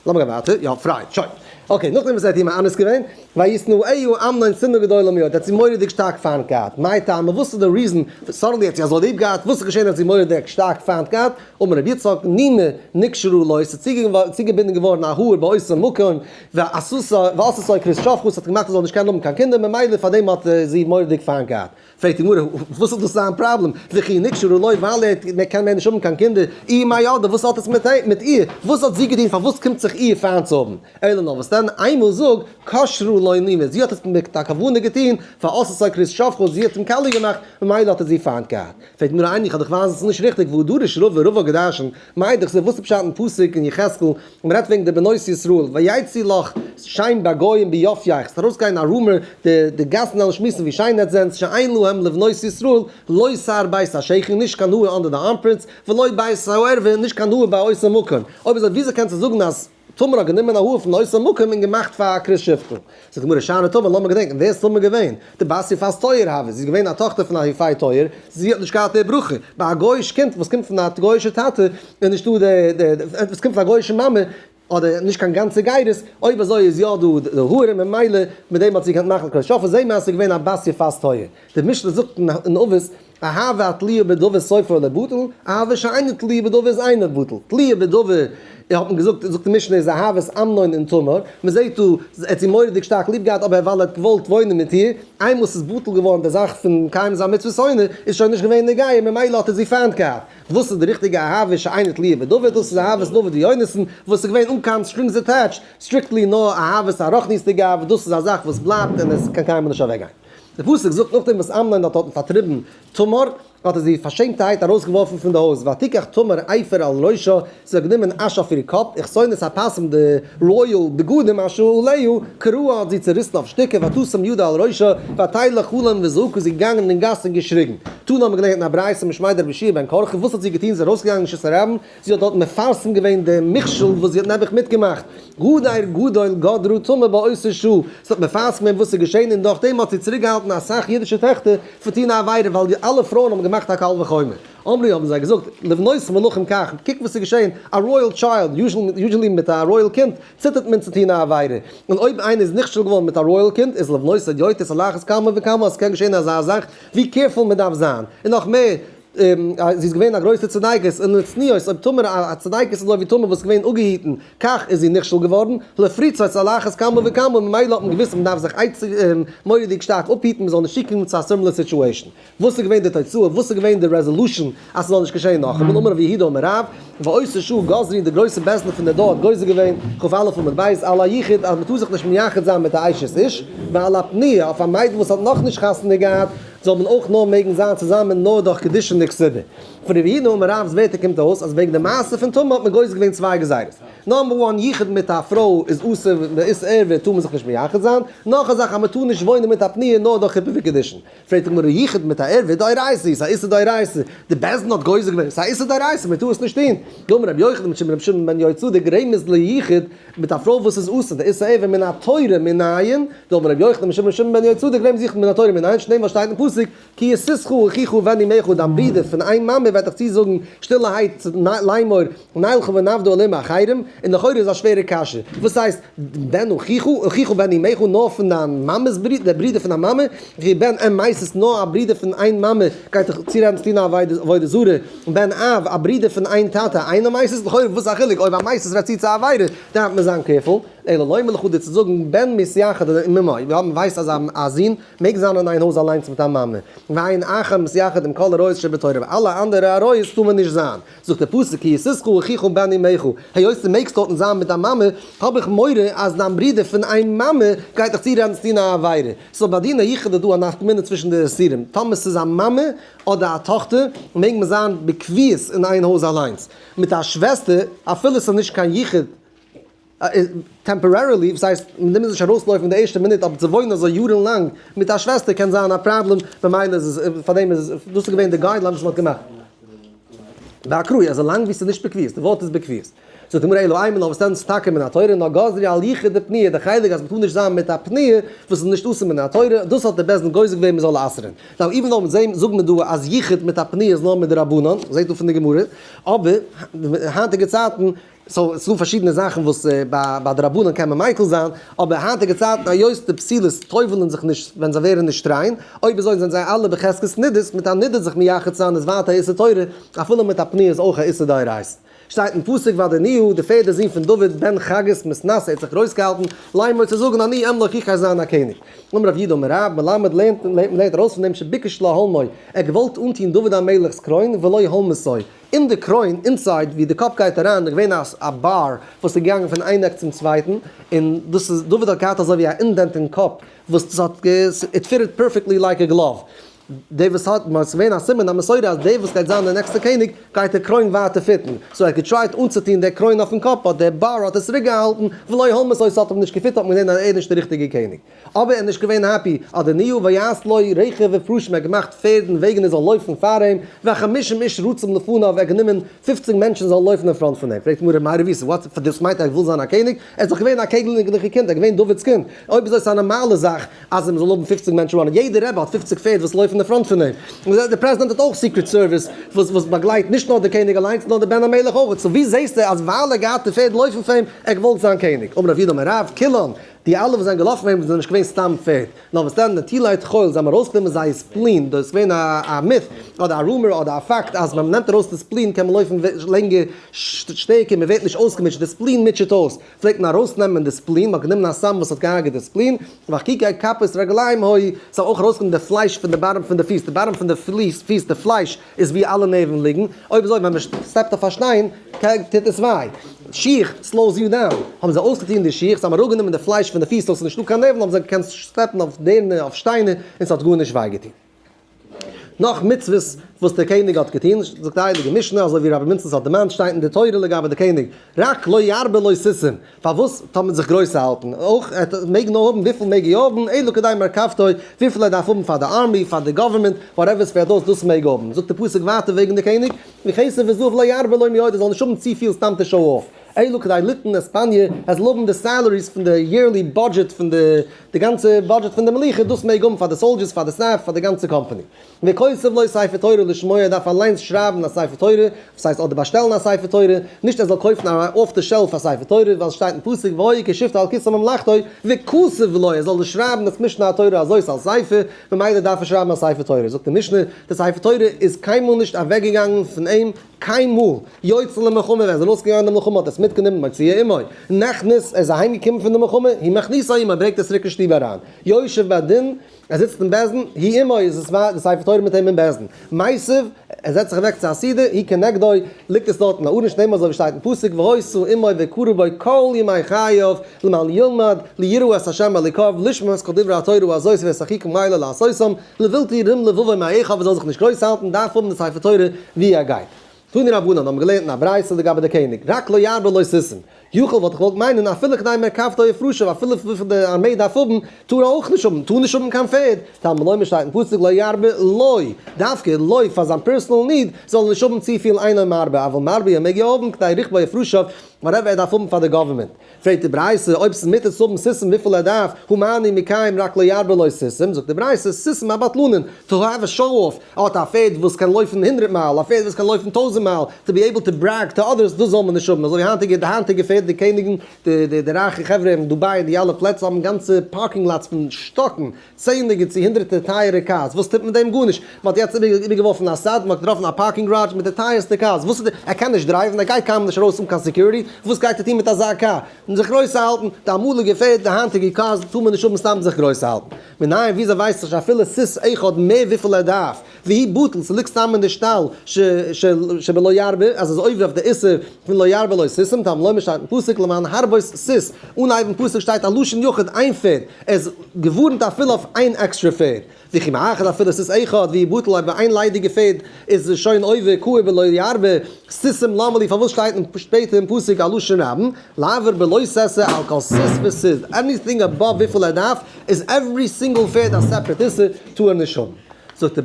לאמיר גיין ווייטער, יא, fried, שוין. okay, נאכדעם וואס ער האט אים מאנס געווען, וישנאה אמנון שנאה גדולה מאוד, האט זי מורא'דיג שטארק פיינט געהאט. מאי טעמא, וואס איז די reason, suddenly האט זי אזוי ליב געהאט, וואס איז געשען האט זי מורא'דיג שטארק פיינט געהאט? אמר רבי יצחק, נימא נקשרה לו, עס איז צוגעבינדן געווארן א האר באותו מקום, ועשתו כרות שפכה, עס האט געמאכט ער זאל נישט קענען האבן קיין קינדער, ממילא פאר דעם האט זי מורא'דיג פיינט געהאט. פרעגט די גמרא, וואס איז דאס זיין פראבלעם? וכי נקשרה לו, ווייל ער קען מער נישט האבן קיין קינדער, איהי מאי ידעה, וואס האט עס מיט איר? וואס האט זי געטון פארוואס קומט זיך איר פיינט צו האבן? אלא נאר וואס דען, איינמאל זאג, קשרה לו נימא, זי האט עס מיט א כוונה געטון, ועשתו כרות שפכה, זי האט אים קאליע געמאכט, ממילא האט ער זי פיינט געהאט. פרעגט די גמרא, איני, כ'האב דיך ווייזן ס'איז נישט ריכטיג, והא דרש רבא, רבא האט געדרשנט, מאי דכתיב, וואס איז פשט אין פסוק אין יחזקאל, מען רעדט וועגן די בנות ישראל, ויצא לך שם בגוים ביופייך, ס'וועט ארויסגיין א rumor, די גאסן וועלן שמועסן ווי שיין עטס זענטס, שאין להם לבנות ישראל, לא שער בית השחי, נישט קיין האר under די armpits, ולא בית הערווה, נישט קיין האר ביי אותו מקום. אויב אזוי וויאזוי קענסטו זאגן אז תמר האט גענומען א האר פון אותו מקום און געמאכט פאר א כרות שפכה? זאגט די גמרא, שאני תמר, לאמיר געדענקן, ווער איז תמר געווען? דבת יפת תואר הוה, זי איז געווען א טאכטער פון א יפה תואר, זי האט נישט געהאט די ברכה. ביי א גוי'איש קינד וואס קומט פון א גוי'אישע טאטע איז נישטא די די וואס קומט פון א גוי'אישע מאמע אדער נישט קיין גאנצע גירות, אויב אזוי איז יא דא די האר און ממילא מיט דעם האט זי געקענט מאכן כרות שפכה, זעהן מיר אז ס'איז געווען א בת יפת תואר. די משנה זאגט אין אבות, אהבה התלויה בדבר סופו לבטל, אהבה שאינה תלויה בדבר איז אינו בטל. תלויה בדבר, האט מען געזאגט, זאגט די משנה איז אהבת אמנון און תמר, מען זעט דא, ער האט זי מורא'דיג שטארק ליב געהאט אבער ווייל ער האט געוואלט וואוינען מיט איר, איינמאל ס'איז בטל געווארן די זאך פון מקיים זיין מצוות עונה, איז שוין נישט געווען נוגע, ממילא האט ער זי פיינט געהאט. וואס איז די ריכטיגע אהבה שאינה תלויה בדבר, דאס איז אהבת דוד ויונתן, וואס איז געווען אן קיין strings attached, strictly נאר אהבת א רוחניות'דיגע אהבה, דאס איז א זאך וואס בלייבט און עס קען קיינמאל נישט אוועקגיין. די פסוק זאגט נאכדעם וואס אמנון האט דארטן פארטריבן תמר, האט ער זי פארשעמטערהייט ארויסגעווארפן פון די הויז, ותקח תמר אפר על ראשה, זי האט גענומען אש אויף איר קאפ, וכתונת הפסים די royal בגדים אשר עליה, קרעה האט זי צעריסן אויף שטיקער, ותשם ידה על ראשה, ותלך הלום וזעקה, זי איז געגאנגען אין גאס און געשריגן. תנא האט מען געלערנט אין א ברייתא משמיה דרבי יהושע בן קרחה, וואס האט זי געטון, זי איז ארויסגעגאנגען אין רשות הרבים, זי האט דארט מפרסם געווען די מכשול וואס זי האט נעבעך מיטגעמאכט, גדר גדול גדרה תמר באותה שעה, זי האט מפרסם געווען וואס איז געשען און נאכדעם האט זי צוריקגעהאלטן אסאך אידישע טעכטער פון טון א עבירה ווייל די אלע פרויען האבן געמאכט א קל וחומר. אמרו האבן זיי געזאגט, לבנות מלכים כך, קוק וואס איז געשען, א royal child, usually מיט א royal קינד ציטערט מען צו טון א עבירה, און אויב איינער איז נכשל געווארן מיט א royal קינד איז לבנות הדיוטות על אחת כמה וכמה אז ס'קען געשען אזא זאך, ווי careful מען דארף זיין, און נאך מער, זי איז געווען א גרויסע צדיקת און לצניעות, אויב תמר א צדיקת אזוי ווי תמר וואס איז געווען אפגעהיטן, כך איז זי נכשל געווארן, לפריצות על אחת כמה וכמה, ממילא האט מען געוואוסט אז מען דארף זיך מורא'דיג שטארק אפהיטן מען זאל נישט צוקומען צו א similar situation. וואס איז געווען די תוצאה, וואס איז געווען די resolution אז ס'זאל נישט געשען נאכאמאל, אמר רב יהודה אמר רב, באותה שעה גזרו די גרויסע בית דין פון די דור האט גוזר געווען, כ"א עמוד ב', על היחוד אז מ'טאר זיך נישט מייחד זיין מיט א אשת איש, ועל הפנויה אויף א מיידל וואס האט נאכנישט חתונה געהאט, זאל מען אויך נאר מעגן זיין צוזאמען נאר דורך קידושין וכתובה. פון רב יהודה אמר רב'ס ווערטער קומט אויס אז וועגן די מעשה פון תמר האט מען גוזר געווען צוויי גזירות. number one יחוד מיט א פרוי איז אסור באיסור ערווה טאר מען זיך נישט מייחד זיין. נאך א זאך אז מען טאר נישט וואוינען מיט א פנויה נאר דורך חופה וקידושין. פרעגט די גמרא יחוד מיט א ערווה דאורייתא איז א איסור דאורייתא, די בית דין האט גוזר געווען ס'איז א איסור דאורייתא מען טאר עס נישט טון. דאמר רבי יוחנן משום רבי שמעון בן יהוצדק רמז ליחוד מיט א פרוי וואס איז אסור די איסור ערווה מן התורה מנין, דאמר רבי יוחנן משום רבי שמעון בן יהוצדק רמז יחוד מן התורה מנין, שנאמר שטייט אין פסוק. פסוק, כי יסיתך אחיך ובן אמך, דיין ברודער פון איין מאמע וועט דיך צוזאגן שטילערהייט לאמור נלכה ונעבדה אלהים אחרים, און לכאורה איז א שווערע קשיא, וואס הייסט בן אחיך, אחיך ובן אמך, נאר פון דיין מאמע'ס ברודער, דער ברודער פון דיין מאמע, וכי בן אם מסית נאר א ברודער פון איין מאמע גייט דיך צורעדן צו טון א עבודה זרה, בן אב, א ברודער פון איין טאטע, אינו מסית, לכאורה וואס איז א חילוק, אויב א מסית רעדט צו צו א עבירה, דארף מען זיין careful, אלא לומר לך דיר צו זאגן בן מתייחד עם אמו, יא מען ווייסט אז א זון מעג זיין אין איין הויז אליינס מיט א מאמע, ואין אחר מתייחד עם כל עריות שבתורה, אבער אלע אנדערע עריות טאר מען נישט זיין. זאגט דער פסוק כי יסיתך אחיך בן אמך, היות דו מעגסט דארטן זיין מיט דיין מאמע, האב איך מורא אז דיין ברודער פון איין מאמע גייט דיך צורעדן צו טון א עבירה. סאו ביי דינא יחוד איז דא א נפקא מינה צווישן די איסורים, טאמער ס'איז א מאמע אדער א טאכטער מעג מען זיין בקביעות אין איין הויז אליינס, מיט א שוועסטער אפילו ס'איז נישט קיין יחוד, temporarily, וואס הייסט מען מוז נישט ארויסלויפן די ערשטע מינוט, אבער צו וואוינען אזוי יארן לאנג מיט א שוועסטער קען זיין א פראבלעם, ממילא איז עס, פארדעם איז עס, דאס איז געווען די guideline וואס מען האט געמאכט. באקראי, אזוי לאנג ווי ס'איז נישט בקביעות, די ווארט איז בקביעות. זאגט די גמרא אלא אימא נאר וואס דען ס'טאקע מן התורה, נאר גזרו על יחוד ופנויה, די חלק אז מ'טאר נישט זיין מיט א פנויה וואס איז נישט אסור מן התורה, דאס האט די בית דין גוזר געווען מ'זאל אסר'ן. now even though מ'זעהן זאגן מיר דא אז יחוד מיט א פנויה איז נאר מדרבנן, זעהט דא פון די גמרא, אבער היינטיגע צייטן so ס'דא פארשידענע זאכן וואס ביי די רבנן קען מען מיקל זיין, אבער היינטיגע צייטן היות די פסילות טובל'ן זיך נישט ווען זיי ווערן נישט ריין, אויב אזוי זענען זיי אלע בחזקת נידות, מיט א נידה זיך מייחד זיין איז ווייטער א איסור תורה, אפילו מיט א פנויה איז אויך א איסור דאורייתא. שטייט אין פסוק ואדוניהו, די פערדע זון פון דוד בן חגית מתנשא האט זיך גרויס געהאלטן, לאמור צו זאגן אני אמלוך איך גיי זיין א קעניג. אמר רב יהודה אמר רב, מלמד לערנט מ'לערנט ארויס פון דעם שביקש להלמו, ער האט געוואלט אנטוהן דוד המלך'ס קרוין ולא הלמתו, אין די קרוין inside ווי די קאפ גייט אריין איז געווען א bar וואס איז געגאנגען פון איין עק צום צווייטן, און דאס איז דוד האט געהאט אזוי ווי א indent אין קאפ וואס דאס האט it fitted perfectly like a glove, דער וואס האט ס'איז געווען א סימן א מסורה אז דער וואס גייט זיין דער נעקסטער קעניג גייט די קרוין ווייטער פיטן, so ער האט געטרייט אנצוטון דער קרוין אויפן קאפ but דער bar האט עס צוריק געהאלטן ולא הלמתו ס'האט אים נישט געפיט האט מען געזען אז ער איז נישט דער ריכטיגער קעניג. אבער ער איז נישט געווען happy, אדוניהו ויעש לו רכב ופרשים, ער האט געמאכט פערד און וועגן ער זאל לויפן פאר אים, וחמישים איש רצים לפניו, ער האט גענומען פופציג מענטשן זאלן לויפן אין front פון אים, פרעגט מרן מאי רביסי, what, דאס מיינט ער וויל זיין א קעניג? ער איז דאך געווען א קעגליכע קינד, ער איז געווען דוד'ס קינד, אויב אזוי איז עס א נארמאלע זאך אז מען זאל האבן פופציג מענטשן running, יעדע רבי האט פופציג פערד וואס לויפן אין front פון אים, דער פרעזידענט האט אויך Secret Service וואס באגלייט נישט נאר דער קעניג אליינס נאר דער בן המלך אויך, so ווי זעסטו אז ווייל ער האט געהאט די פערד לויפן פאר אים, ער האט געוואלט זיין קעניג? אמר רב יהודה אמר רב, כולן, די אלע וואס זענען געלאפן פון אים זענען נישט געווען סתם פערד, נאר וואס דען נטילי טחול, זיי האבן ארויסגענומען זייער spleen, דאס איז געווען א myth אדער א rumor אדער א פאקט אז ווען מ'נעמט ארויס די spleen קען מען לויפן לענגער שטערקער, מ'ווערט נישט אויסגעמוטשעט, די spleen מוטשעט אויס, פלעגט מען ארויסנעמען די spleen, מ'האט גענומען א סם וואס האט געהארגעט די spleen, וחקוקי כפות רגליים היו, זיי האבן אויך ארויסגענומען די פלייש פון די bottom פון די פיס, די bottom פון די פיס, די פלייש איז ווי אלע נערוון ליגן, אויב אזוי ווען מען סטעפט אויף א שטיין טוט עס וויי. שיך slows you down, האבן זיי אויסגעטון די שיך, זיי האבן אראפגענומען די פלייש פון די פיס so ס'איז נישטא קיין נערוון האבן זיי געקענט סטעפן אויף דערנער אויף שטיינער און ס'האט גארנישט וויי געטון. נאך מצוות וואס דער קעניג האט געטון, זאגט די הייליגע משנה אזוי ווי רבי מינצעס האט דערמאנט שטייט אין די תורה לגבי די קעניג, רק לא ירבה לו סוסים, פארוואס טאר מען זיך גרויס האלטן? אויך ער מעג נאר האבן וויפיל מעג ער האבן, אלא כדי מרכבתו, וויפיל ער דארף האבן פאר די army, פאר די government, whatever עס פעלט אויס דאס מעג ער האבן. זאגט די פסוק ווייטער וועגן די קעניג, וכסף וזהב לא ירבה לו מאוד, ער זאל נישט האבן צופיל סתם to show off, אלא כדי ליתן אספמיא, ער זאל האבן די salaries פון די yearly budget פון די די גאנצע budget פון די מלוכה, דאס מעג האבן פאר די soldiers, פאר די staff, פאר די גאנצע קאמפאני. וכותב לו ספר תורה לשמו, ער דארף אליינס שרייבן א ספר תורה, וואס הייסט אדער באשטעלן א ספר תורה, נישט ער זאל קויפן א off the shelf א ספר תורה, ווייל עס שטייט אין פסוק והיה כשבתו על כסא ממלכתו וכתב לו, ער זאל דאס שרייבן דאס משנה התורה הזאת על ספר, ממילא דארף ער שרייבן א ספר תורה, זאגט די משנה, די ספר תורה איז קיינמאל נישט אוועקגעגאנגען פון אים, קיינמאל, יוצא למלחמה ווען ער איז ארויסגעגאנגען די מלחמה האט ער עס מיטגענומען מוציאו עמו, נכנס ער איז אהיימגעקומען פון די מלחמה, הוא מכניסו עמו, ברענגט עס צוריק אין שטוב אריין, יושב בדין, ער זיצט אין בית דין, היא עמו, איז עס די ספר תורה מיט אים אין בית דין. מיסב, ער זעצט זיך אוועק צו א סעודה, היא כנגדו, ליגט עס דארט אין א ארון שנאמר אזוי ווי שטייט אין פסוק והיתה עמו וקרא בו כל ימי חייו למען ילמד ליראה את ה' אלוקיו לשמור את כל דברי התורה הזאת ואת החוקים האלה לעשותם לבלתי רום לבבו מאחיו ער זאל זיך נישט גרויס האלטן דארף האבן די ספר תורה ווי ער גייט. תנו רבנן האבן געלערנט אין א ברייתא לגבי די קעניג, רק לא ירבה לו סוסים. יכול וואלט איך געוואלט מיינען אפילו כדי מרכבתו ופרשיו אפילו וויפיל די ארמעי דארף האבן, טאר ער אויך נישט האבן, טאר נישט האבן קיין פערד, תלמוד לומר שטייט אין פסוק לא ירבה לו, דווקא לו פאר זיין personal need זאל ער נישט האבן צופיל אינו מרבה, אבל מרבה ער מעג יא האבן כדי רכבו ופרשיו. whatever ער דארף האבן פאר די government. פרעגט די ברייתא, אויב ס'איז מותר צו האבן סוסים וויפיל ער דארף, הא מה אני מקיים רק לא ירבה לו סוסים, זאגט די ברייתא, סוסים הבטלנין, to have a show off, ער האט א פערד וואס קען לויפן הונדרעט מייל, א פערד וואס קען לויפן טויזענט מייל, to be able to brag to others, דאס זאל מען נישט האבן, אזוי ווי היינטיגע, די היינטיגע פערד, די קעניגן, די די די רייכע חברה אין דובאי און די אלע פלעצער האבן גאנצע parking lots פון שטאקן, צענדליגע צו הונדרעטער טייערע cars, וואס טוט מיט דעם? גארנישט, מען האט יעצט איבערגעווארפן אסאד, מען האט געטראפן א parking garage מיט די טייערסטע cars, וואס איז די, ער קען נישט דרייוון, ער גייט קיינמאל נישט ארויס אן קיין security, וואס גייט ער טון מיט אזא קאר? און זיך גרויס האלטן, די אמאליגע פערד, די היינטיגע cars טאר מען נישט האבן סתם זיך גרויס האלטן. מנין וויאזוי ווייסט איך שאפילו סוס אחד מער וויפיל ער דארף, והוא בטל, ס'ליגט סתם אין די שטאל, ש ש שבלא ירבה, אז עס איז עובר אויף די איסור פון לא ירבה לו סוסים, תלמוד לומר שטייט אין פסוק למען הרבות סוס, אנהייב אין פסוק שטייט א לשון יחיד איין פערד, ער איז געווארנט אפילו אויף איין עקסטרע פערד, וכי מאחד אפילו סוס אחד והוא בטל אויב איין ליידיגע פערד איז שוין עובר קאי בלא ירבה סוסים למה לי פארוואס שטייט שפעטער אין פסוק א לשון רבים לעבור בלא תעשה על כל סוס וסוס anything above וויפיל ער דארף איז every single פערד א separate איסור טאר ער נישט האבן. זאגט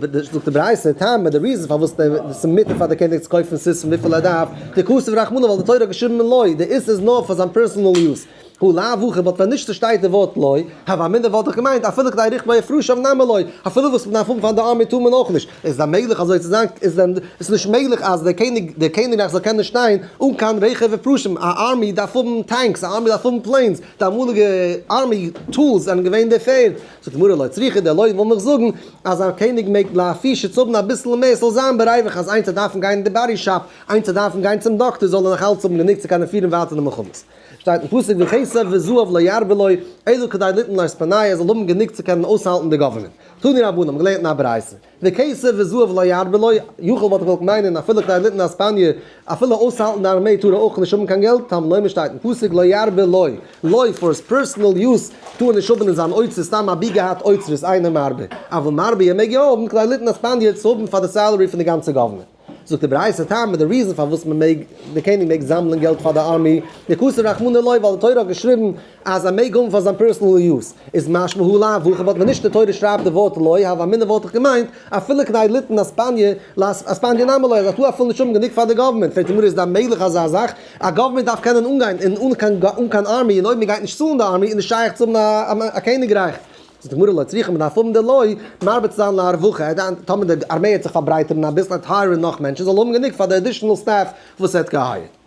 די ברייתא טעמא די reason פארוואס ס'איז מותר פאר די קעניג צו קויפן סוסים וויפיל ער דארף דכתב רחמנא ווייל די תורה האט געשריבן לא די איסור איז נאר פאר זיין personal use הא לאו הכי וואלט ווען נישט ס'שטייט די ווארט לא, הוה אמינא וואלט איך געמיינט אפילו כדי רכבו ופרשיו נמי לא, אפילו וואס מ'דארף האבן פאר די army טאר מען אויך נישט, איז דען מעגליך אזוי צו זיין, איז דען איז נישט מעגליך אז דער קעניג דער קעניגרייך זאל קענען שטיין אן קיין רכב ופרשים, א army דארף האבן tanks, א army דארף האבן planes, די אמאליגע army tools זענען געווען די פערד, זאגט די גמרא לא צריכא דער לא וויל מיך זאגן אז א קעניג מעג לאפושי צו האבן אביסל מער ס'זאל זיין בריווח אז איינס צו דארפן גיין אין די body shop, איינס צו דארפן גיין צום דאקטער זאל ער נאך אלץ האבן גענוג צו קענען פירן ווייטער די מלחמות. שטייט אין פסוק וכסף וזהב לא ירבה לו אלא כדי ליתן לאספניא ער זאל האבן גענוג צו קענען אויסהאלטן די government. תנו רבנן האבן געלערנט אין א ברייתא וכסף וזהב לא ירבה לו יכול וואלט איך געוואלט מיינען אפילו כדי ליתן לאספניא אפילו אויסהאלטן די ארמעי טאר ער אויך נישט האבן קיין געלט תלמוד לומר שטייט אין פסוק לא ירבה לו לו for his personal use טאר ער נישט האבן אין זיין אוצר סתם אבי געהאט אוצרות אינו מרבה אבל מרבה ער מעג יא האבן כדי ליתן אספניא צו האבן פאר די salary פון די גאנצע government. זאגט די ברייתא טעמא די reason פארוואס מען מעג, די קעניג מעג זאמלען געלט פאר די army, דכתב רחמנא לא ווייל די תורה האט געשריבן אז ער מעג האבן פאר זיין personal use, איז משמע הא לאו הכי וואלט ווען נישט די תורה שרייבט די ווארט לא הוה אמינא וואלט איך געמיינט אפילו כדי ליתן אספניא לאספניא נמי לא אז ער טאר אפילו נישט האבן גענוג פאר די government, פרעגט די גמרא איז דען מעגליך אזא זאך? א government דארף קענען אנגיין און אן קיין army און אויב מען גייט נישט צאלן די army איז נישט שייך צו האבן א קעניגרייך. זאגט די גמרא לא צריכא מען דארף האבן די לא מרבה צו זיין להרווחה, ער דארף טאמער די ארמעי האט זיך פארברייטערט אביסל ער וועט hire ן נאך מענטשן זאל האבן גענוג פאר די additional staff וואס ער האט גע hire ט.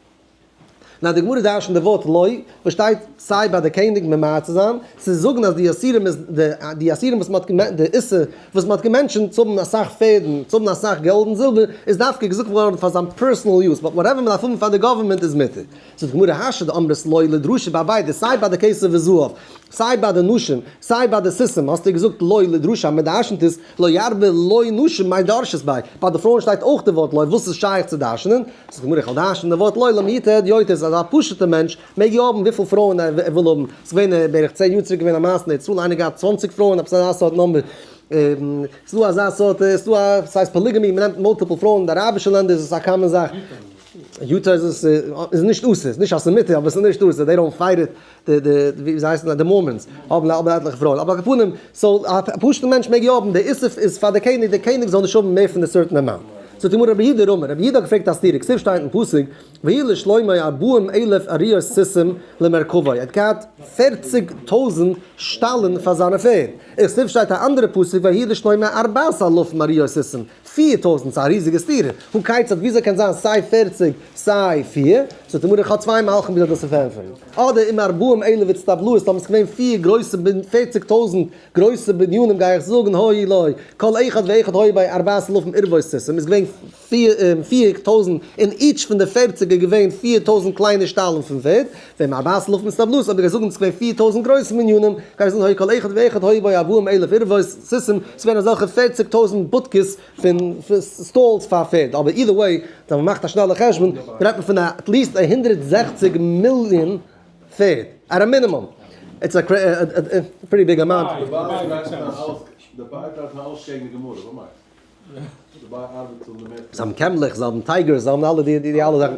נאר די גמרא דרש'נט די ווארט לא וואס שטייט סיי ביי די קעניג ממעט צו זיין, צו זאגן אז די אסירים איז די די אסירים וואס מען האט די איסור וואס מען האט גע mention ט צו האבן אסאך פערדן, צו האבן אסאך געלד און זילבער איז דווקא געזאגט געווארן פאר זיין personal use, but whatever מען דארף האבן פאר די government איז מותר. זאגט די גמרא השתא דאמרת לא לדרשה ביי ביידע סיי ביי די כסף וזהב סיי ביי די נשים סיי ביי די סוסים האסטו געזאגט לא לדרשה אז מען דרשנ'ט עס לא ירבה לו נשים מאי דרשת ביה ביי די פרויען שטייט אויך די ווארט לא וואס איז שייך צו דרשנ'ען? זאגט די גמרא איך וועל דרשנ'ען די ווארט לא למעוטי הדיוטות אז א פשוט'ע מענטש מעג יא האבן וויפיל פרויען ער וויל האבן ס'איז געווען בערך 10 יאר צוריק געווען א מעשה אין ארץ ישראל איינער געהאט 20 פרויען עפעס אזא סארט number ס'איז דא אזא סארט ס'איז דא א ס'הייסט polygamy מ'נעמט multiple פרויען אין די אראבישע לענדער איז עס א common זאך. יוטא איז עס איז נישט אסור, ס'איז נישט אז ס'איז מותר אבער ס'איז נישט אסור, they don't fight it, די די ווי זיי הייסן די Mormons האבן האבן עטליכע פרויען, אבער על כל פנים, so א פשוט'ע מענטש מעג יא האבן, די איסור איז פאר די קעניג, די קעניג זאל נישט האבן מער פון די certain amount. זאגט די גמרא רבי יהודה אמר, רבי יהודה האט געפרעגט א סתירה, כתיב שטייט אין פסוק, ויהי לשלמה ארבעים אלף עריות סוסים למרכבה, ער האט געהאט 40,000 שטאלן פאר זיינע פערד, וכתיב שטייט א אנדערע פסוק ויהי לשלמה ארבעת אלפים עריות סוסים, 4000 ס'איז א ריזיגע סתירה, הא כיצד וויאזוי קען זיין סיי 40 סיי פיר? זאגט די גמרא איך האב צוויי מהלכים וויאזוי דאס צו פארענטפערן, אדער אם ארבעים אלף איצטבלאות טאמער ס'איז געווען פיר גרויסע 40 טויזנט גרויסע בנינים גיי איך זאגן היו לו כל אחד ואחד היו בו ארבעת אלפים ערבות סוסים איז געווען 4000 אין each פון די 40 איז געווען 4000 קליינע שטאלן פון פערד, ואם ארבעת אלפים איצטבלאות אויב איך גיי זאגן ס'איז געווען 4000 גרויסע בנינים גיי איך זאגן היו כל אחד ואחד היו בו ארבעים אלף ערבות סוסים ס'איז געווען אזעלכע 40,000 בודקעס פון stalls פאר פערד, אבער either way ווען מ'מאכט א שנעלע חשבון רעדט מען פון at least א 160 מיליאן פערד at a minimum, it's a pretty big amount. די באר דארף מען אויס קעגן די גמרא, וואס מיינסטו? זיי האבן קעמלעך, זיי האבן tigers, זיי האבן אלע די די אלע זאכן.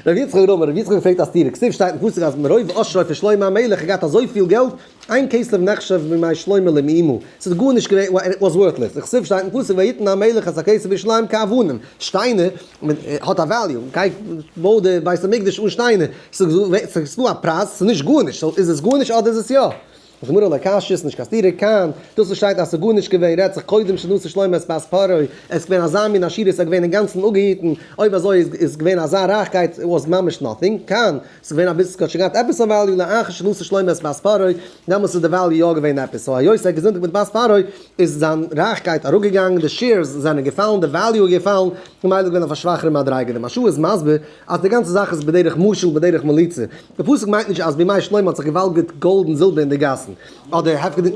רבי יצחק אמר, רבי יצחק פרעגט א סתירה, כתיב שטייט אין פסוק אז מרוב עושרו פון שלמה המלך האט געהאט אזויפיל געלט, אין כסף נחשב בימי שלמה למאומה, ס'איז גארנישט געווען, it was worthless, וכתיב שטייט אין פסוק ויתן המלך את הכסף בירושלים כאבנים, שטיינער האט א value, גיי בוי די בית המקדש אן שטיינער, ס'איז דא א פרייז, ס'איז נישט גארנישט, so איז עס גארנישט אדער איז עס יא? זאגט די גמרא לא קשיא, ס'איז נישט קיין סתירה, כאן, דאס וואס שטייט אז ס'איז גארנישט געווען רעדט זיך קודם שנשא שלמה את בת פרעה, עס איז געווען אזא מין עשירות ער איז געווען אינגאנצן אפגעהיטן, אויב אזוי איז איז געווען אזא רייכקייט it was ממש nothing, כאן, ס'איז געווען אביסל ס'האט שוין געהאט עפעס א value לאחר שנשא שלמה את בת פרעה, דעמאלטס איז די value יא געווען עפעס, so היות ער האט געזינדיגט מיט בת פרעה איז זיין רייכקייט אראפגעגאנגען, די shares זענען געפאלן, די value איז געפאלן, ממילא איז געווען אויף א שוואכערע מדריגה, די מהרש"א איז מסביר אז די גאנצע זאך איז בדרך משל בדרך מליצה, די פסוק מיינט נישט אז בימי שלמה האט זיך געוואלגערט גאלד און זילבער אין די גאסן, אדער הפקר די.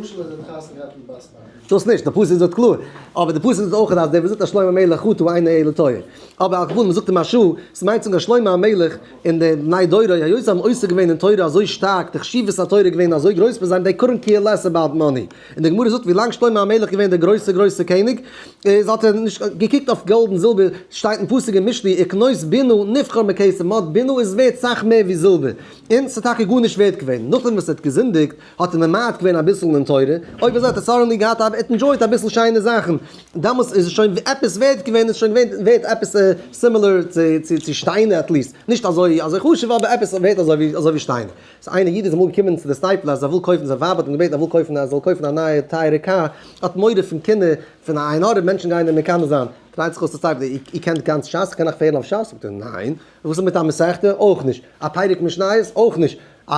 דאס נישט, די פסוק זאגט קלאר, אבער די פסוק זאגט אויך אז דער וואס זאגט אז שלמה המלך חטא אינו אלא טועה. אבער על כל פנים זאגט די מהרש"א, ס'מיינט צו זאגן אז שלמה המלך און די בני דורו היות זיי האבן עוסק געווען אין תורה אזוי שטארק, די חשיבות התורה איז געווען אזוי גרויס ביי זיי, they couldn't care less about money. און די גמרא זאגט ווי לאנג שלמה המלך געווען דער גרויסער גרויסער קעניג, איז האט ער נישט געקוקט אויף גאלד און זילבער, שטייט אין פסוק אין משלי וקנות בינה נבחר מכסף, מ'האט בינה איז ווערט סאך מער ווי זילבער, און ס'איז טאקע גארנישט ווערט געווען, נאכדעם וואס ער האט געזינדיגט האט ער ממעט געווען אביסל אין תורה, אויב אזוי האט ער suddenly געהאט א, ער האט enjoyed אביסל שיינע זאכן, דאמאלס איז עס שוין עפעס ווערט געווען, איז שוין געווען ווערט עפעס similar צו שטיינער at least, נישט אזוי אזוי חשוב אבער עפעס ווערט אזוי ווי שטיינער. ס'איז איינער איד איז אמאל געקומען צו די סטייפלער אז ער וויל קויפן, זיין ווייב האט אים געבעטן ער וויל קויפן ער זאל קויפן א נייע טייערע קאר, האט מורא פון קנאה פון א עין הרע מענטשן גייען אים מקנא זיין, דרייט זיך אויס די סטייפלער, איר קענט גאנץ שס? איך קען אייך פארהערן אויף שס? זאגט ער ניין, וואס איז מיט א מסכתא? אויך נישט, א פרק משניות? אויך נישט, א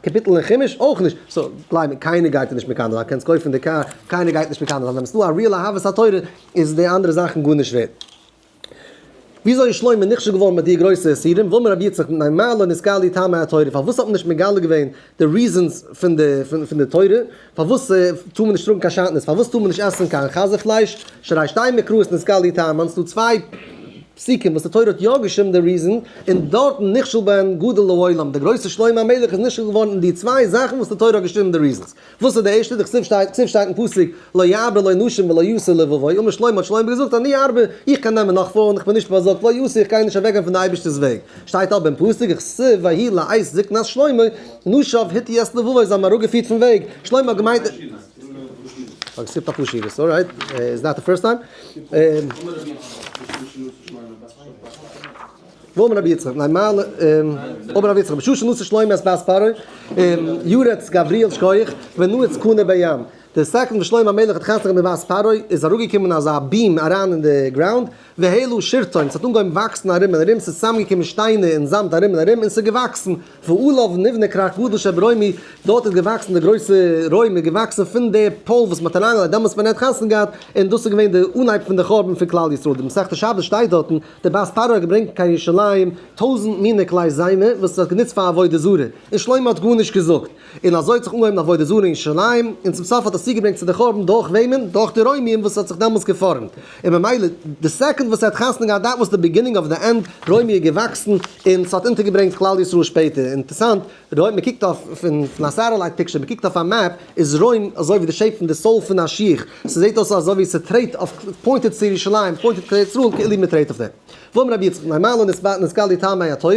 קאפיטל אין חומש? אויך נישט, so גלייב מיר קיינער גייט דיר נישט מקנא זיין, קענסט קויפן די קאר, קיינער גייט נישט מקנא זיין, ווען עס איז דא א real אהבת התורה איז די אנדערע זאכן גארנישט ווערט. וויאזוי איז שלמה נכשל געווארן מיט די גרויסע איסורים? ואמר רבי יצחק מפני מה לא נתגלו טעמי התורה, פארוואס האט מען נישט מגלה געווען די reasons פון די פון די תורה? פארוואס טאר מען נישט טראגן קיין שעטנז? פארוואס טאר מען נישט עסן קיין חזיר פלייש? שהרי שתי מקראות נתגלו טעמן, ס'דא צוויי פסוקים וואס די תורה האט יא געשריבן די reason, און דארטן נכשל בהן גדול לעולם, דער גרויסער שלמה המלך איז נכשל געווארן אין די צוויי זאכן וואס די תורה האט געשריבן די reasons. וואס איז די ערשטע? דכתיב שטייט, כתיב שטייט אין פסוק, לא ירבה לו נשים ולא יסור לבבו, אמר שלמה האט שלמה געזאגט, אני ארבה, איך קען נעמען נאך פרויען, איך בין נישט באזארגט, לא אסור, איך גיי נישט אוועקגיין פון די אייבערשטער'ס וועג. שטייט אבער אין פסוק, וכתיב ויהי לעת זקנת שלמה, נשיו הטו את לבבו, זיי האבן אראפגעפירט פון וועג, שלמה האט געמיינט. כ'האב געסקיפט אפאר שורות, alright, is not the first time. ואמר רבי יצחק, ניין מעלה, אמר רבי יצחק, בשעה שנשא שלמה את בת פרעה, ירץ גבריאל שכוח, ונועץ קנה בים. די second וואס שלמה המלך האט חתונה געהאט מיט בת פרעה, איז אראפגעקומען אזא beam אריין אין די ground, והעלה שרטון, ס'האט אנגעהויבן וואקסן ארום און ארום, ס'איז צוזאמגעקומען שטיינער און זאמד ארום און ארום, און ס'איז געוואקסן, ועליו נבנה כרך גדול שברומי, דארט איז געוואקסן די גרויסע רוים איז געוואקסן פון די pole וואס מ'האט אריינגעלייגט דעמאלטס ווען ער האט חתונה געהאט, און דאס איז געווען די אנהייב פון די חורבן פון כלל ישראל, די מסכת שבת שטייט דארטן, די בת פרעה האט געברענגט קיין ירושלים טויזנט מיני כלי זמר וואס זי האט גענוצט פאר עבודה זרה, און שלמה האט גארנישט געזאגט, און אזוי האט זיך אנגעהויבן עבודה זרה אין ירושלים, און צום סוף האט עס צוגעברענגט צו די חורבן דורך וועמען? דורך די רוימיים וואס האט זיך דעמאלטס געפארעמט, און ממילא די second וואס ער האט חתונה געהאט that was the beginning of the end, רוימי איז געוואקסן און ס'האט אונטערגעברענגט כלל ישראל שפעטער, אינטערסאנט, רוים מען קוקט אויף פון א satellite picture, מען קוקט אויף א map, איז רוים אזוי ווי די shape פון די sole פון א שיך, ס'זעט אויס אזוי ווי ס'טרעט אויף, pointed צו ירושלים, pointed צו ארץ ישראל, כאילו מען טרעט אויף דעם. ואמר רבי יצחק מפני מה לא נתגלו טעמי התורה,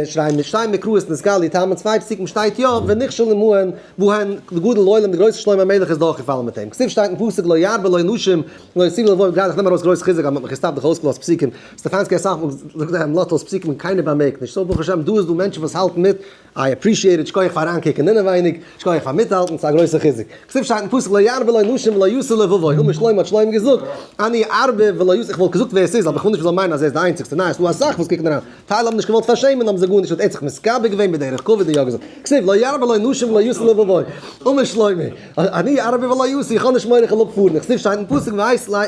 שהרי שתי מקראות נתגלו טעמן צוויי פסוקים שטייט יא, ונכשל עמהן בהן גדול לעולם די גרויסע שלמה המלך איז דורכגעפאלן מיט אים. כתיב שטייט אין פסוק לא ירבה לו נשים ולא יסור לבבו גראדע איך נעם ארויס גרויס חיזוק אז מ'האט מיך געסטאפט דורך אויסגעלאזט פסוקים, סטעפאנסקי אסאך מאל זאגט ער מ'לאזט אויס פסוקים און קיינער באמערקט נישט, so ברוך השם דא איז דא מענטשן וואס האלטן מיט, I appreciate it, שכוח פאר אריינקוקן אינעווייניג, שכוח פאר מיטהאלטן, ס'איז א גרויסע חיזוק. כתיב שטייט אין פסוק לא ירבה לו נשים ולא יסור לבבו, אמר שלמה האט שלמה געזאגט, אני ארבה ולא אסור, איך וואלט געזאגט ווער ס'איז אבער כ'וויל נישט מ'זאל מיינען אז ער איז די איינציגסטע, ניין ס'דא אסאך וואס קוקן אריין, טייל האבן נישט געוואלט פארשעמען האבן זיי גארנישט האט ער זיך מתכבד געווען בדרך כבוד און יא געזאגט, כתיב לא ירבה לו נשים ולא יסור לבבו, אמר שלמה, אני ארבה ולא אסור, איך האב נישט מורא איך וועל אפפארן, כתיב שטייט אין פסוק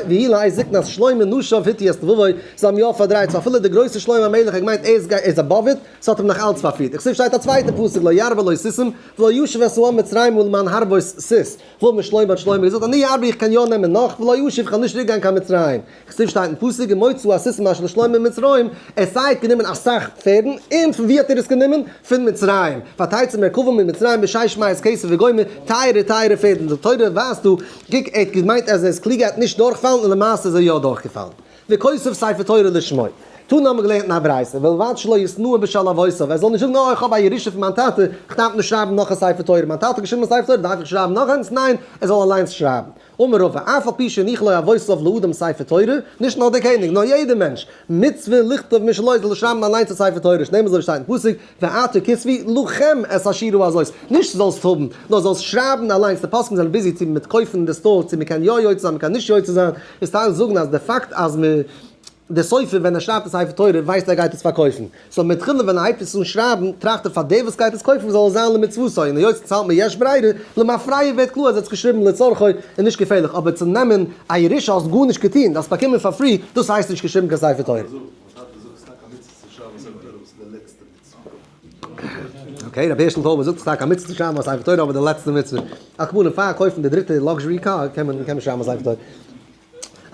ויהי לעת זקנת שלמה נשיו הטו את לבבו, זיי האבן יא פארדרייט, so אפילו דער גרויסער שלמה המלך האט געמיינט ער איז above it, ס'האט אים נאך אלץ פארפירט, כתיב שטייט א צווייטע פסוק לא ירבה לו סוסים ולא ישיב את העם מצרימה למען הרבות סוס, ואמר שלמה האט שלמה געזאגט אני ארבה איך קען יא נעמען נאך ולא אשוב איך וועל נישט צוריק גיין קיין מצרים, כתיב שטייט אין פסוק ומצאו הסוסים אשר לשלמה במצרים, ער סיי האט גענומען אסאך פערדן און פון וואו האט ער עס גענומען? פון מצרים, ותצא מרכבה ממצרים בשש מאות כסף וגומר, טייערע טייערע פערדן, די תורה ווייזט דא, קוק ער האט געמיינט אז ער איז קלוג ער האט נישט דורכפאלן און למעשה איז ער יא דורכגעפאלן. וכותב ספר תורה לשמו. תנא האבן מיר געלערנט אין א ברייתא, ובלבד שלא יתנאה בשל אבותיו, ער זאל נישט זאגן אה איך האב א ירושה פון מיין טאטע, איך דארף נישט שרייבן נאך א ספר תורה, מיין טאטע האט געשריבן א ספר תורה, דארף איך שרייבן נאך איינס? ניין, ער זאל אליינס שרייבן. אמר רבא, אף על פי שהניח לו אבותיו לאדם ספר תורה, נישט נאר דער קעניג, נאר יעדער מענטש, מצוה לכתוב משלו, זאל ער שרייבן אליינס א ספר תורה, שנאמר אזוי ווי שטייט אין פסוק, ועתה כתבו לכם את השירה הזאת, נישט זאלסט האבן, נאר זאלסט שרייבן אליינס, די פוסקים זענען busy צו מיט קויפן אין די store צו מען קען יא יוצא זיין מען קען נישט יוצא זיין, איז טייל זאגן אז די פאקט אז מען דער סופר ווען ער שרייבט די ספר תורה ווייסט ער גייט עס פארקויפן, so מתחילה ווען ער הייבט עס אן שרייבן טראכט ער פאר דער וואס גייט עס קויפן זאל עס זיין למצוותו, און היות עס האלט מען יש ברירה, למפרע ווערט קלאר אז ער האט עס געשריבן לצרכו און נישט געפערליך, אבער צו נעמען א ירושה האסט גארנישט געטון, דו האסט באקומען פאר free, דאס הייסט נישט געשריבן קיין ספר תורה. okay, רבי הערשל טויבער זאגט ס'איז טאקע א מצוה צו שרייבן א ספר תורה אבער די לעצטע מצוה. על כל פנים פאר קויפן די דריטע luxury car קען מען קען מען שרייבן א ספר תורה.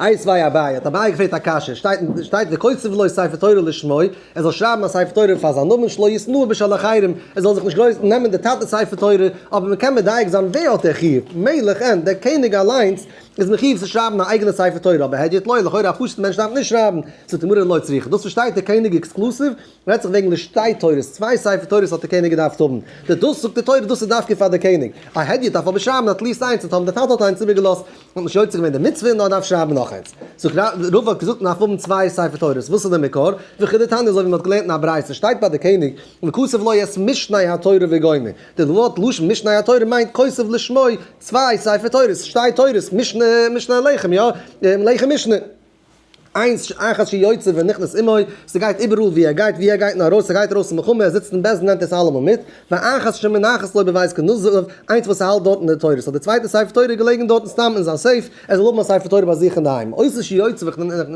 איתיביה אביי, האט אביי געפרעגט א קשיא, שטייט שטייט וכותב לו ספר תורה לשמו, ער זאל שרייבן א ספר תורה פאר זיין נאמען שלא יתנאה בשל אחרים, ער זאל זיך נישט גרויס נעמען די טאטע'ס ספר תורה, אבער מען קען מדייק זיין ווער האט דער חיוב, מלך אין, דער קעניג אליינס איז מחיוב צו שרייבן א אייגענע ספר תורה, אבער הדיוט לא, לכאורה א פשוט'ע מענטש דארף נישט שרייבן, זאגט די גמרא לא צריכא, דאס וואס שטייט דער קעניג exclusive, רעדט זיך וועגן די שתי תורות, צוויי ספר תורות האט דער קעניג געדארפט האבן, די דאס זאגט די תורה דאס איז דווקא פאר דער קעניג, א הדיוט דארף אבער שרייבן at least איינס און טאמער דער טאטע האט איינס איבערגעלאזט האט נישט יוצא געווען די מצוה נאר דארף שרייבן נאך איינס. זאגט רבא האט געזאגט מען דארף האבן צוויי ספר תורות, וואס איז דער מקור? וכדתניא אזוי ווי מען האט געלערנט אין א ברייתא שטייט ביי דער קעניג וכתב לו את משנה התורה וגומר, די ווארט לשון משנה התורה מיינט כותב לשמו צוויי ספר תורות, שתי תורות, משנה משנה לחם יא? לחם משנה. איינס אחת שיוצא ונכנס עמו, ס'גייט איבעראל ווי ער גייט, ווי ער גייט נאר ארויס, ער גייט ארויס אין מלחמה, ער זיצט אין בית דין נעמט עס אלעמאל מיט, ואחת שמונחת לו בבית גנזיו, איינס וואס ער האלט דארט אין די תורה, so די צווייטע ספר תורה איז געלעגן דארטן סתם אין זיין safe, ער זאל האבן א ספר תורה ביי זיך אינדערהיים, אותה שיוצאה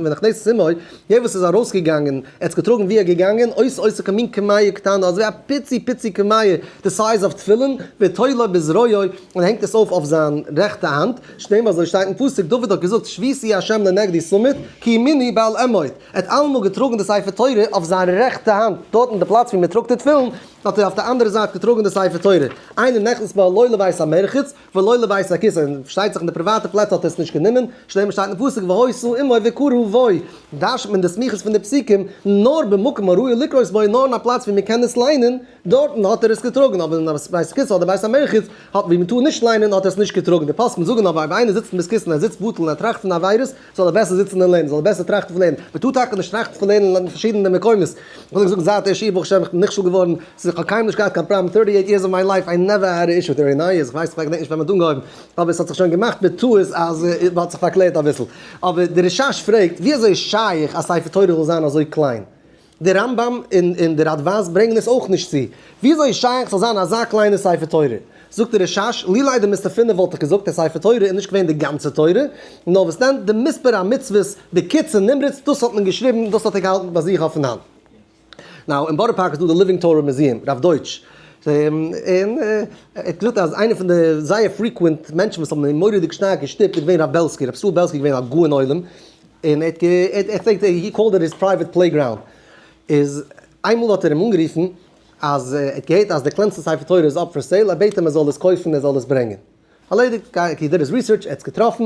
ונכנסת עמו, דער וואס איז ארויסגעגאנגען, ער האט עס געטראגן ווי ער איז געגאנגען, אותה עושה כמין קמיע קטנה, אזוי ווי א פיצי פיצי קמיע, די size of תפילין, ותולה בזרועו, און הענגט עס אויף אויף זיין רעכטע האנט, שנאמר אזוי שטייט אין פסוק, דוד האט געזאגט, שויתי ה' לנגדי תמיד, כי ימיני בל אמוט. ער האט אלעמאל געטראגן די ספר תורה אויף זיין רעכטע האנט, דארט אין די פלאץ ווי מען טראגט די תפילין, האט ער אויף די אנדערע זייט געטראגן די ספר תורה. אינו נכנס בה לא לבית המרחץ ולא לבית הכסא, און פארשטייט זיך אין די פריוואטע פלעצער האט ער עס נישט גענומען, שנאמר שטייט אין פסוק והיתה עמו וקראה בו, דרש'נט מען די סמיכות פון די פסוקים, נאר במקום הראוי לקרות בו, נאר אין א פלאץ ווי מען קען עס ליינען, דארטן האט ער עס געטראגן, אבער אין א בית הכסא אדער בית המרחץ, האט ווי מען טאר נישט ליינען האט ער עס נישט געטראגן, די פוסקים זאגן אבער אויב איינער זיצט אין בית כסא און ער זיצט בטל און ער טראכט פון עבירות, זאל ער בעסער זיצן און לערנען, זאל ער בעסער טראכטן פון לערנען, מען טאר טאקע נישט טראכטן פון לערנען אין פארשידענע מקומות, איך וויל זאגן זייט דער שיעור ברוך השם איך בין נכשל געווארן, ס'איז איך האב קיינמאל נישט געהאט קיין פראבלעם, thirty eight years of my life I never had a issue, thirty nine years, איך ווייס איך געדענק נישט ווען מען האט אנגעהויבן, אבער עס האט זיך שוין געמאכט בטעות אז מען האט זיך פארקלערט אביסל, אבער דער רשש פרעגט ווי אזוי איז שייך א ספר תורה זאל זיין אזוי קליין? דער רמב ם און דער רדבז ברענגען עס אויך נישט צו. וויאזוי איז שייך ס'זאל זיין אזא קליינע ספר תורה? זאגט דער רשש, לולא דמיסתפינא וואלט איך געזאגט דער ספר תורה איז נישט געווען די גאנצע תורה, נאר וואס דען, די מספר המצוות בקיצור נמרץ, דאס האט מען געשריבן, דאס האט ער געהאלטן ביי זיך אויפן האנט. now, אין בארא פארק איז דא די Living Torah Museum, רב דויטש, און ער האט געזאגט אז איינער פון די זייער frequent מענטשן וואס האבן אים מורא'דיג שטארק געשטופט איז געווען רב בעלסקי, רב ישראל בעלסקי איז געווען א גאון עולם, און ער האט גע ער פלעגט he called it his private playground, איז איינמאל האט ער אים אנגערופן אז ער האט געהערט אז די קלענסטע ספר תורה איז up for sale, ער בעט אים ער זאל עס קויפן ער זאל עס ברענגען. ארלעדיגט, he did his research, ער האט עס געטראפן,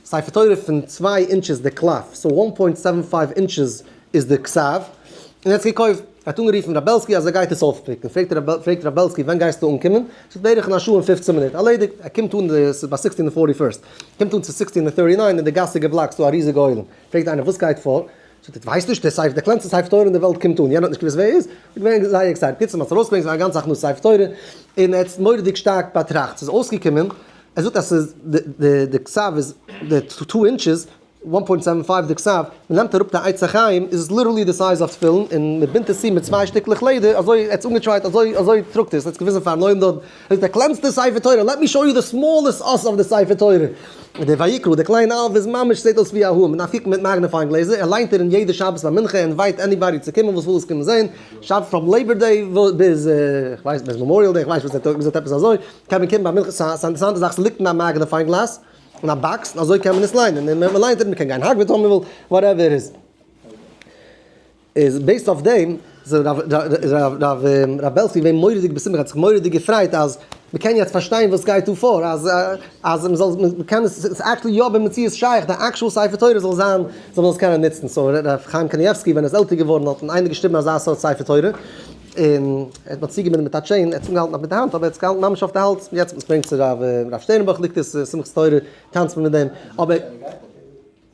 ספר תורה פון צוויי inches די קלף, so one point seven five inches איז די כתב, און ער האט עס געקויפט. ער האט אנגערופן רב בעלסקי אז ער גייט עס אויפ pick ן, פרעגט רב בעלסקי ווען גייסטו אנקומען? זאגט בערך אין א שעה און פופצן מינוט, ארלעדיגט, ער קומט אן, ס'איז ביי sixteen און forty first, קומט אן צו sixteen און thirty nine אין די גאס איז געבלאקט, ס'דא א ריזיגע עולם, פרעגט איינער וואס גייט פאר? זאגט ער ווייסט נישט, דער ספר, דער קלענסטע ספר תורה אין די וועלט קומט אן, יענער האט נישט געוואוסט ווער ער איז, איז געווען זייער excited, קיצור מ'האט עס ארויסגעברענגט ס'איז א גאנצע הכנסת ספר תורה, און ער האט עס מורא'דיג שטארק באטראכט, ס'איז אויסגעקומען, ער זאגט אז ס'איז די כתב איז די two inches, one point seven five די כתב, מען נעמט אראפ די עץ החיים איז עס literally די size אויף תפילין און מען בינדט עס צו מיט צוויי שטיקלעך לעדער אזוי ער האט עס אנגע try ט אזוי אזוי טראגט ער עס ער האט עס געוויזן פארן עולם דארט ער זאגט די קלענסטע ספר תורה let me show you the smallest אות of the ספר תורה די ויקרא די קליינע אלף איז ממש זעט אויס ווי א האר מען דארף קוקן מיט magnifying גלעזער ער ליינט דערין יעדע שבת ביי מנחה invite anybody צו קומען וואס וויל עס קומען זען שבת from Labor Day ביז כ'ווייס ביז Memorial Day כ'ווייס נישט וואס עפעס אזוי קען מען קומען ביי מנחה ס'איז א אינטערעסאנטע זאך ס'ליגט אין א magnifying glass. אין א box, און אזוי קען מען עס ליינען, און מען ליינט עס, מען קען גיין האק ווי מען וויל, whatever איז. איז based אויף דעם, רב בעלסקי געווען מורא'דיג בשמחה, האט זיך מורא'דיג געפרייט אז מ'קען יעצט פארשטיין וואס גייט דא פאר, אז אז מ'זאל מ'קען עס, ס'איז actually יא במציאות שייך די actual ספר תורה זאל זיין, זאל מען עס קענען נוצן. So ר' חיים קנייבסקי ווען ער איז עלטער געווארן האט אים איינער געשריבן אזא סארט ספר תורה, און ער האט צוגעבינדן מיט א chain, ער האט עס אנגעהאלטן אויף מיט די האנט אבער ער האט עס געהאלטן ממש אויף די האלז, יעצט מ'ברענגט צו רב שטערנבוך ליגט עס שמחת תורה טאנצט מען מיט דעם, אבער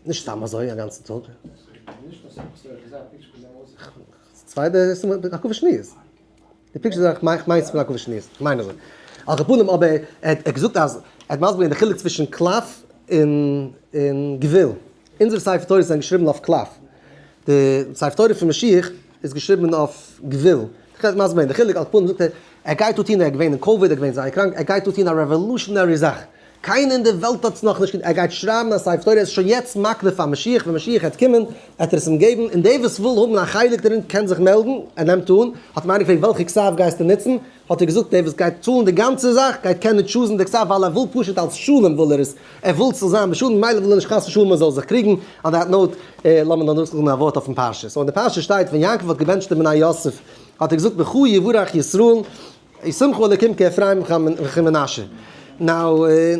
נישט סתם אזוי א גאנצן טאג. צווייטע הקפה שניות. די picture זאך מיין מיינס פון הקפה שניות. כ'מיין אזוי. על כל פנים אבער ער האט געזאגט אז ער האט מסביר געווען די חילוק צווישן קלף און און גוויל. אונזערע ספר תורות זענען געשריבן אויף קלף. די ספר תורה פון משיח איז געשריבן אויף גוויל. איך האב מסביר געווען די חילוק, על כל פנים זאגט ער, ער גייט דא טון, ער איז געווען אין COVID, ער איז געווען זייער קראנק, ער גייט דא טון א revolutionary זאך. קיינער אין די וועלט האט עס נאכנישט געטון, ער גייט שרייבן א ספר תורה, ער איז שוין יעצט מקנה פאר משיח, ווען משיח העט קומען העט ער עס אים געבן, און דער וואס וויל האבן א חלק דערין קען זיך מעלדן, ער נעמט אן, האט אים איינער געפרעגט וועלכע כתב גייסטו נוצן, האט ער געזאגט דער וואס גייט צאלן די גאנצע זאך גייט קענען choose ן די כתב ווייל ער וויל פשוט אלס שלום וויל ער עס, ער וויל ס'זאל זיין בשלום ממילא וויל ער נישט חס ושלום מען זאל זיך קריגן, on that note לאמיר נאר נאכזאגן א ווארט אויפן פרשה, so אין די פרשה שטייט ווען יעקב האט געבענטשט די בני יוסף האט ער געזאגט בך יברך ישראל, ישימך אלקים כאפרים וכמנשה. Now,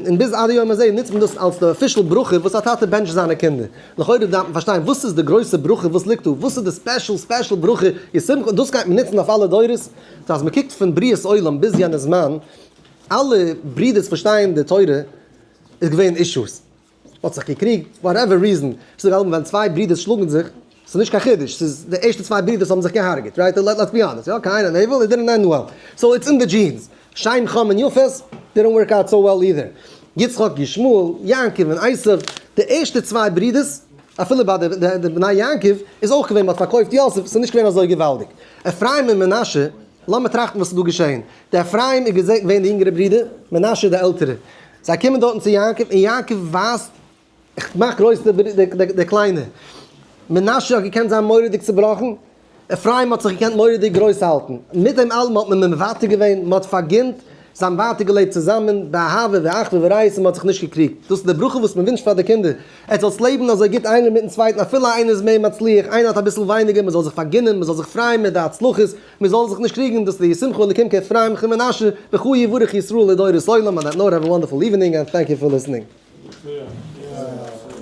און ביז עד היום הזה נוצט מען דאס אלס די official ברכה וואס א טאטע בענטשט זיינע קינדער. לכאורה דארף מען פארשטיין וואס איז די גרויסע ברכה וואס ליגט דא, וואס איז די special special ברכה ישימך, און דאס גייט מען נוצן אויף אלע דורות? So אז מען קוקט פון בריאת עולם ביז יענע זמן, אלע ברידערס פארשטייען די תורה איז געווען issues. האט זיך געקריגט, whatever reason, ס'איז דאך ווען צוויי ברידערס שלאגן זיך, ס'איז נישט קיין חידוש, ס'איז די ערשטע צוויי ברידערס האבן זיך געהארגעט, right? Let's be honest, יא, קין און הבל, it didn't end well, so it's in the genes, שם חם און יפת, didn't work out so well either, יצחק, ישמעאל, יעקב און עשיו, די ערשטע צוויי ברידערס, אפילו ביי די בני יעקב, איז אויך געווען, מ'האט פארקויפט יוסף, ס'איז נישט געווען אזוי געוואלדיג. אפרים און מנשה, לאמיר טראכטן וואס איז דא געשען, די אפרים איז געווען די יונגערע ברודער, מנשה די עלטערע. זיי קומען דארטן צו יעקב, און יעקב ווייזט, איך מאך גרויס די קליינע. מנשה האט געקענט זיין מורא'דיג צובראכן, אפרים האט זיך געקענט מורא'דיג גרויס האלטן. מיט דעם אלעם האט מען מוותר געווען, מען האט פארגינט, זיי האבן ווייטער געלעבט צוזאמען, באהבה ואחווה ורעות, און מען האט זיך נישט געקריגט. דאס איז די ברכה וואס מען ווינטשט פאר די קינדער, עטס זאלטס לעבן אזוי גוט איינער מיטן צווייטן, אפילו איינער איז מער מצליח, איינער האט אביסל ווייניגער, מען זאל זיך פארגינען, מען זאל זיך פרייען מיט די הצלחות, מען זאל זיך נישט קריגן, דאס איז די ישימך אלקים כאפרים וכמנשה, בך יברך ישראל לדורות עולם, on that note have a wonderful evening and thank you for listening. Yeah.